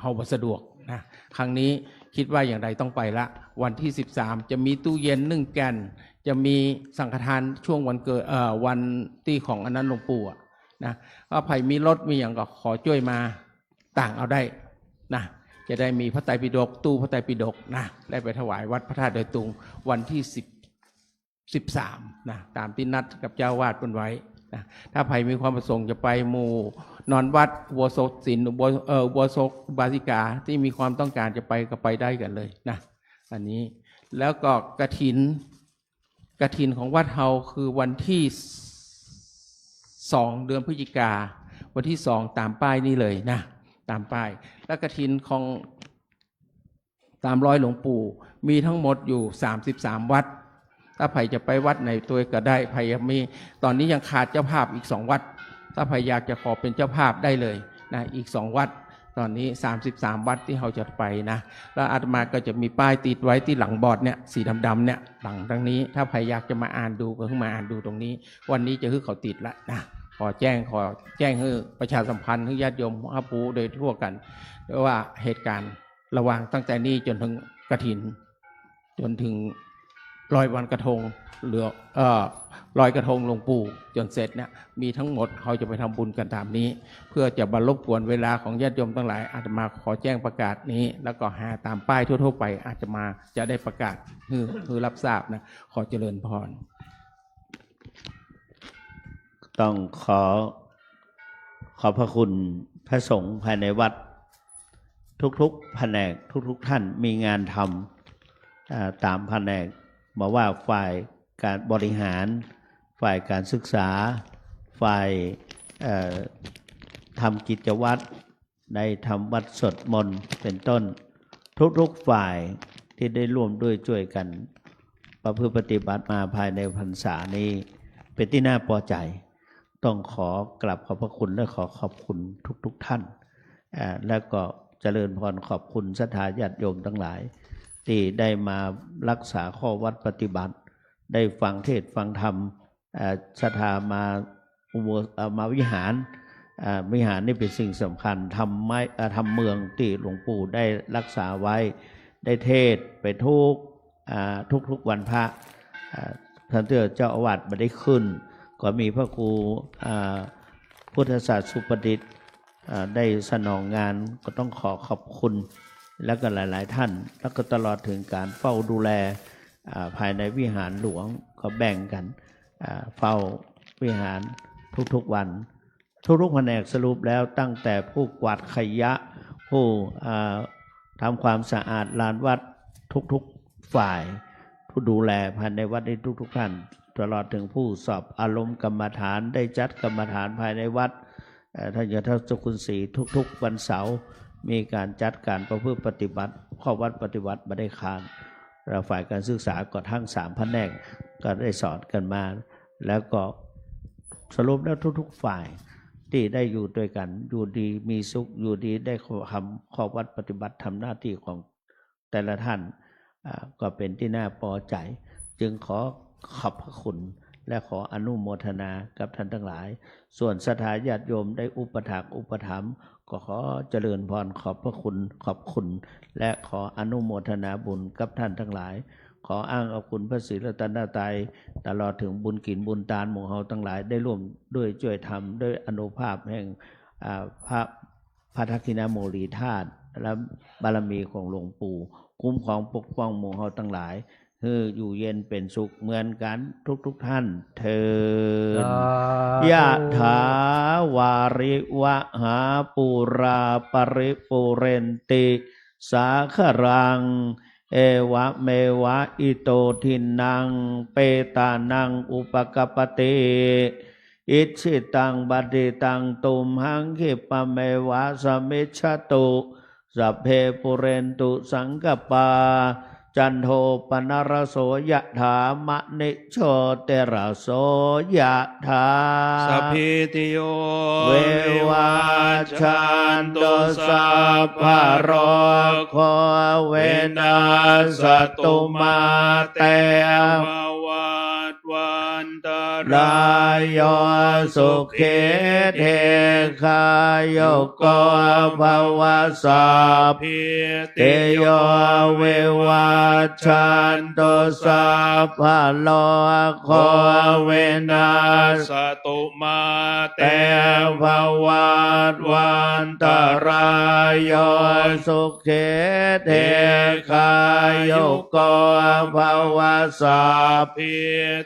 เฮาบ่สะดวกนะ ครั้งนี้กึ๊ดว่าอย่างใดต้องไปละ วันตี้สิบสาม จะมีตู้เย็นนึ่งแก่น จะมีสังฆทานช่วงวันเกิด เอ่อ วันตี้ของอันนั้นหลวงปู่อะนะ ถ้าใผมีรถมีหยังก็ขอจ้วยมา ต่างเอาได้นะ จะได้มีพระไตรปิฎก ตู้พระไตรปิฎกนะ ได้ไปถวายวัดพระธาตุดอยตุง วันตี้สิบ สิบสามนะ ต๋ามตี้นัดกับเจ้าอาวาสเปิ้นไว้นะ ถ้าใผมีความประสงค์จะไปหมู่นอนวัด อุโบสถศิลป์ อุโบ- เอ่อ อุโบสถอุบาสิกาตี้มีความต้องก๋านจะไปก็ไปได้กั๋นเลยนะ อันนี้ แล้วก็กฐิน กฐินของวัดเฮาคือวันตี้สอง เดือนพฤศจิกา วันตี้สอง ต๋ามป้ายนี่เลยนะ ต๋ามป้าย แล้วกฐินของ ต๋ามรอยหลวงปู่ มีทั้งหมดอยู่สามสิบสามวัด ถ้าใผจะไปวัดไหนตวยก็ได้ ใผยังมี ต๋อนนี้ยังขาดเจ้าภาพอีกสองวัด ถ้าใผอยากจะขอเป๋นเจ้าภาพได้เลยนะ อีกสองวัด ต๋อนนี้สามสิบสามวัดตี้เฮาจะไปนะ แล้วอาตมาก็จะมีป้ายติดไว้ตี้หลังบอร์ดเนี่ย สีดำๆ เนี่ย หลังตรงนี้ ถ้าใผอยากจะมาอ่านดูก็หื้อมาอ่านดูตรงนี้ วันนี้จะหื้อเขาติดละนะ ขอแจ้ง ขอแจ้งหื้อประชาสัมพันธ์หื้อญาติโยมฮับฮู้โดยทั่วกั๋น ว่าเหตุก๋ารณ์ ระหว่างตั้งแต่นี้จ๋นเถิงกฐิน จ๋นเถิงลอยวันกระทง เหลือ เอ่อ ลอยกระทงหลวงปู่จ๋นเสร็จเนี่ย มีทั้งหมด เฮาจะไปทำบุญกั๋นต๋ามนี้ เพื่อจะบ่รบกวนเวลาของญาติโยมตังหลาย อาตมาขอแจ้งประกาศนี้ แล้วก็หาต๋ามป้ายทั่วๆ ไป อาตมาจะได้ประกาศหื้อ หื้อรับทราบนะ ขอเจริญพร ต้องขอ ขอบพระคุณพระสงฆ์ภายในวัด ทุกๆ แผนก ทุกๆ ท่านมีงานทำ อ่า ต๋ามแผนก บ่ว่าฝ่ายก๋านบริหาร ฝ่ายก๋านศึกษา ฝ่าย เอ่อ ทำกิจวัตร ได้ทำวัตรสวดมนต์ เป๋นต้น ทุกๆ ฝ่ายตี้ได้ร่วมด้วยจ้วยกั๋น ประพฤติปฏิบัติมาภายในพรรษานี้ เป๋นตี้น่าปอใจ๋ ต้องขอกราบขอบพระคุณและขอขอบคุณทุกๆ ท่าน อ่า แล้วก็เจริญพรขอบคุณศรัทธาญาติโยมตังหลาย ตี้ได้มารักษาข้อวัตรปฏิบัติ ได้ฟังเทศน์ฟังธรรม อ่า ศรัทธามาอุโบ อ่า มาวิหาร อ่า วิหารนี่เป๋นสิ่งสำคัญ ธรรมะ อ่า ธรรมเมืองตี้หลวงปู่ได้รักษาไว้ ได้เทศน์ไปทุก อ่า ทุกๆ วันพระ อ่า ต้านเตื้อเจ้าอาวาสบ่ได้ขึ้น ก็มีพระครู อ่า พุทธศาสตร์สุประดิษฐ์ อ่า ได้สนองงาน ก็ต้องขอขอบคุณ แล้วก็หลายๆ ท่าน แล้วก็ตลอดถึงก๋านเฝ้าดูแล อ่า ภายในวิหารหลวง ก็แบ่งกั๋น อ่า เฝ้าวิหารทุกๆ วัน ทุกๆ แผนกสรุปแล้ว ตั้งแต่ผู้กวาดขยะ ผู้ อ่า ทำความสะอาดลานวัด ทุกๆ ฝ่าย ผู้ดูแลภายในวัดนี้ทุกๆ ท่าน ตลอดถึงผู้สอบอารมณ์กรรมฐาน ได้จัดกรรมฐานภายในวัด เอ่อ ท่านเจ้าเจ้าคุณศรี ทุกๆ วันเสาร์ มีก๋านจัดก๋านประพฤติปฏิบัติ ข้อวัตรปฏิบัติบ่ได้ขาด แล้วฝ่ายก๋านศึกษาก็ทั้งสามแผนกก็ได้สอนกั๋นมา แล้วก็สรุปแล้วทุกๆ ฝ่ายตี้ได้อยู่ด้วยกั๋น อยู่ดีมีสุข อยู่ดีได้ทำข้อวัตรปฏิบัติ ทำหน้าตี้ของแต่ละท่าน อ่า ก็เป๋นตี้น่าปอใจ๋ จึงขอขอบพระคุณและขออนุโมทนากับท่านตังหลาย ส่วนศรัทธาญาติโยมได้อุปถัมภ์อุปถัมภ์ ก็ขอเจริญพรขอบพระคุณ ขอบคุณ และขออนุโมทนาบุญกับท่านตังหลาย ขออ้างเอาคุณพระศรีรัตนตรัย ตลอดถึงบุญกิ๋นบุญตานหมู่เฮาตังหลาย ได้ร่วมด้วยจ้วยทำ ด้วยอานุภาพแห่ง อ่า พระ พระทักขิณาโมลีธาตุ และบารมีของหลวงปู่ คุ้มครองปกป้องหมู่เฮาตังหลาย หื้ออยู่เย็นเป๋นสุขเหมือนกั๋นทุกๆ ท่านเทอญ สาธุ ยะถาวาริวะหาปูราปริปูเรนติสาคารัง เอวะเมวะอิโตทินนัง เปตานังอุปกัปปติ อิจฉิตังปัตถิตังตุมหัง ขิปปะเมวะสะมิชฌะตุ สัพเพปูเรนตุสังกัปปา จันโทปนรสโส ยะถา มะณิโชติรสโส ยะถา สัพพีติโย วิวัชชันตุ สัพพะโรโค วินัสสะตุ มาเต ภวัต วันตะรายโย สุขี ทีฆายุโก ภวะ สัพพีติโย วิวัชชันตุ สัพพะโรโค วินัสสะตุ มาเต ภวัต วันตะรายโย สุขี ทีฆายุโก ภวะ สัพพี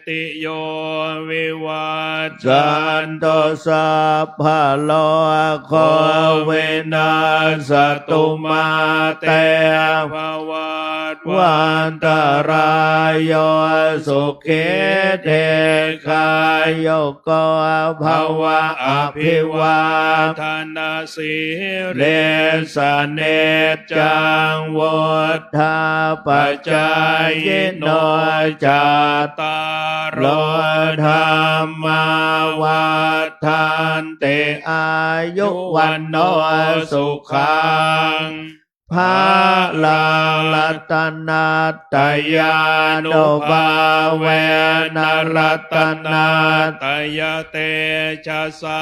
ติโย วิวัชชันตุ สัพพะโรโค วินัสสะตุ มาเต ภวัต วันตะรายโย สุขี ทีฆายุโก ภวะ อภิวาทะนะ สีลิสสะ นิจจัง วุฑฒาปะจายิโน จัตตาโร ธัมมา วัฑฒันติ อายุ วัณโณ สุขัง balaṃ ratanattayānubhāvena ratanattayatejasā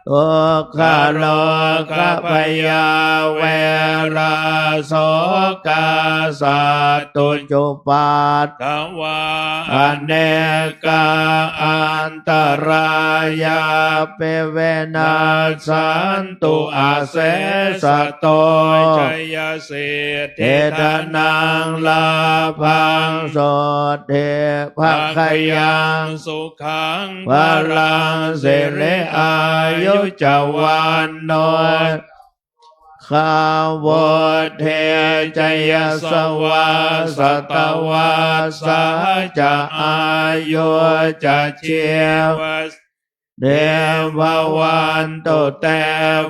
dukkharogabhayā verā sokā sattu cupaddavā anekā antarāyāpi vinassantu asesato. Jayasiddhi dhanaṃ lābhaṃ sotthi bhāgyaṃ sukhaṃ balaṃ siri āyu ca vaṇṇo sukhaṃ vuḍḍhī ca yasavā satavassā ca āyu ca jīvasiddhī bhavantu te.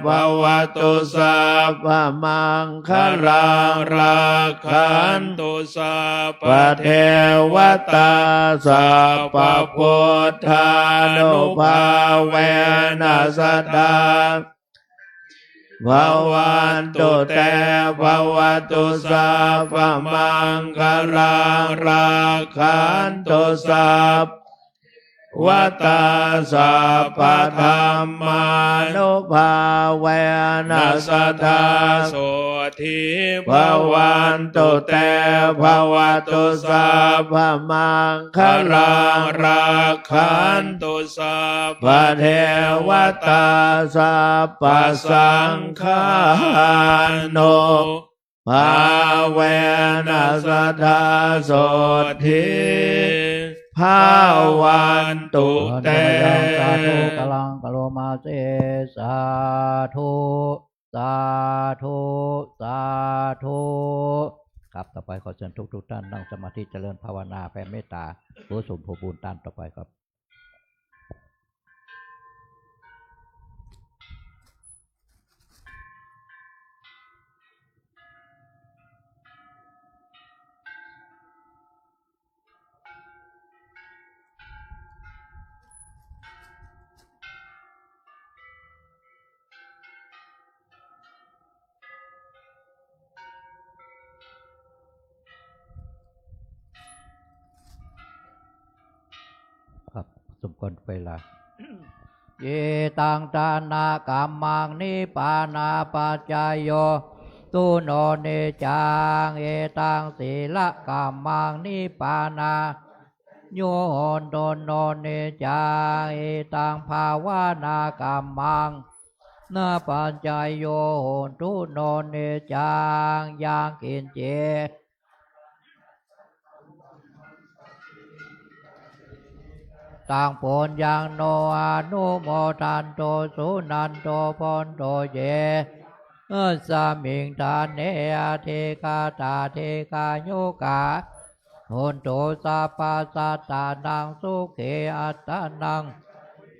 Bhavatu sabbamaṅgalaṃ rakkhantu sabbadevatā sabbabuddhānubhāvena sadā bhavantu te. Bhavatu sabbamaṅgalaṃ rakkhantu sabbadevatā sabbadhammānubhāvena sadā sotthī bhavantu te. Bhavatu sabbamaṅgalaṃ rakkhantu sabbadevatā sabbasaṅghānubhāvena sadā sotthī bhavantu te. สาธุ กำลังกะโลมาเส สาธุ สาธุ สาธุ ครับ ต่อไปขอเชิญทุกๆ ท่านนั่งสมาธิเจริญภาวนาแผ่เมตตา ผู้สมทบบุญท่านต่อไปครับ ครับ สมควรเวลา Etaṃ dānakammaṃ nibbānapaccayo hotu no niccaṃ. Etaṃ sīlakammaṃ nibbāna yo hotu no niccaṃ. Etaṃ bhāvanākammaṃ na paccayo hotu no niccaṃ. Yaṃ kiñci taṃ puññaṃ no anumodantu suṇantu bhonto ye asmiṃ ṭhāne adhigatā dīghāyukā hontu sabbasattānaṃ sukhī attānaṃ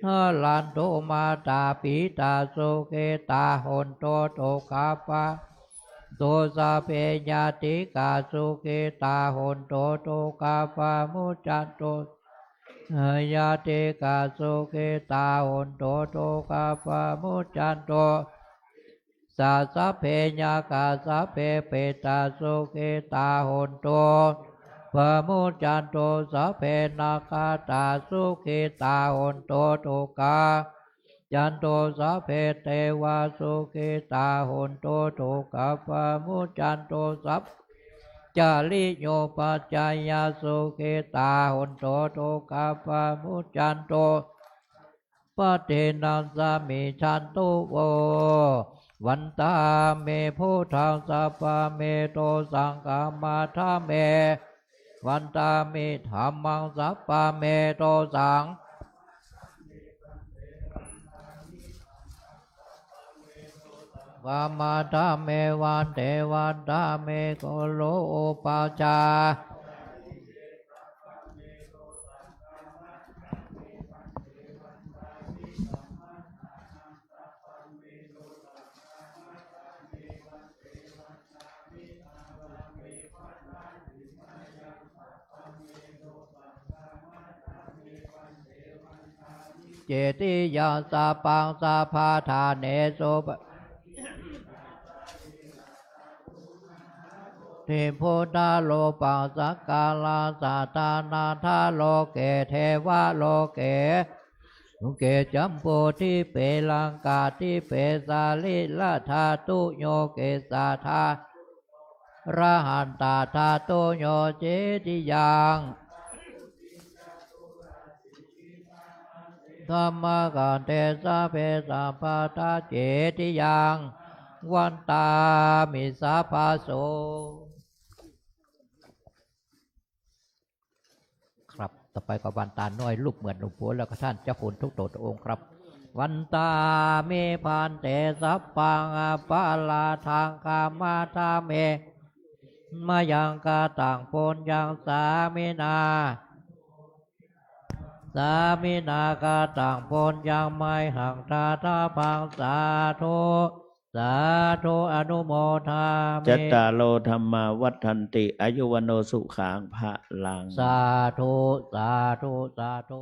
pariharantu. Mātā pitā sukhitā hontu, dukkhappa tu sabbe ñātikā sukhitā hontu, dukkhā pamuccantu. Ñātikā sukhitā hontu, dukkhā pamuccantu. Sa sabbe yakkhā sabbe petā sukhitā hontu, pamuccantu. Sabbe nakkhattā sukhitā hontu, dukkhā pamuccantu. Sabbe devā sukhitā hontu, dukkhā pamuccantu. Sabbe cariyūpajayyā sukhitā hontu, dukkhā pamuccantu. Patinaṃ samijjhantu vo. Vandāmi buddhaṃ sabbaṃ me dosaṃ khamatha me. Vandāmi dhammaṃ sabbaṃ me dosaṃ khamatha me. Vande vandāmi guru upajjhāyā cetiyaṃ sabbaṃ sabbaṭṭhānesu pa- ติ พุทธารูปัง สักการะ สถานะ ทะ โลเก เทวะ โลเก สุเก จัมโพ ทิเป ลังกา ทิเป สะรีระ ถาตุ โย เกสสะ ถา ระหันตะ ถาตุ โย เจติยัง ธัมมะขันเต สะเป สัพพะทา เจติยัง วันตามิ สัพพะโส ครับ ต่อไปก็วันตาน้อย รูปเหมือนหลวงปู่ แล้วก็ท่านเจ้าคุณทุกตัวองค์ครับ วันตามิ ภันเต สัพพัง อปะราธัง ขะมะทะเม มะยัง กะตัง ปุญญัง สามินา สามินา กะตัง ปุญญัง มะหัง ดาดาภัง สาธุ สาธุ อนุโมทามิ จัตตาโร ธัมมา วัฑฒันติ อายุ วัณโณ สุขัง พะลัง สาธุ สาธุ สาธุ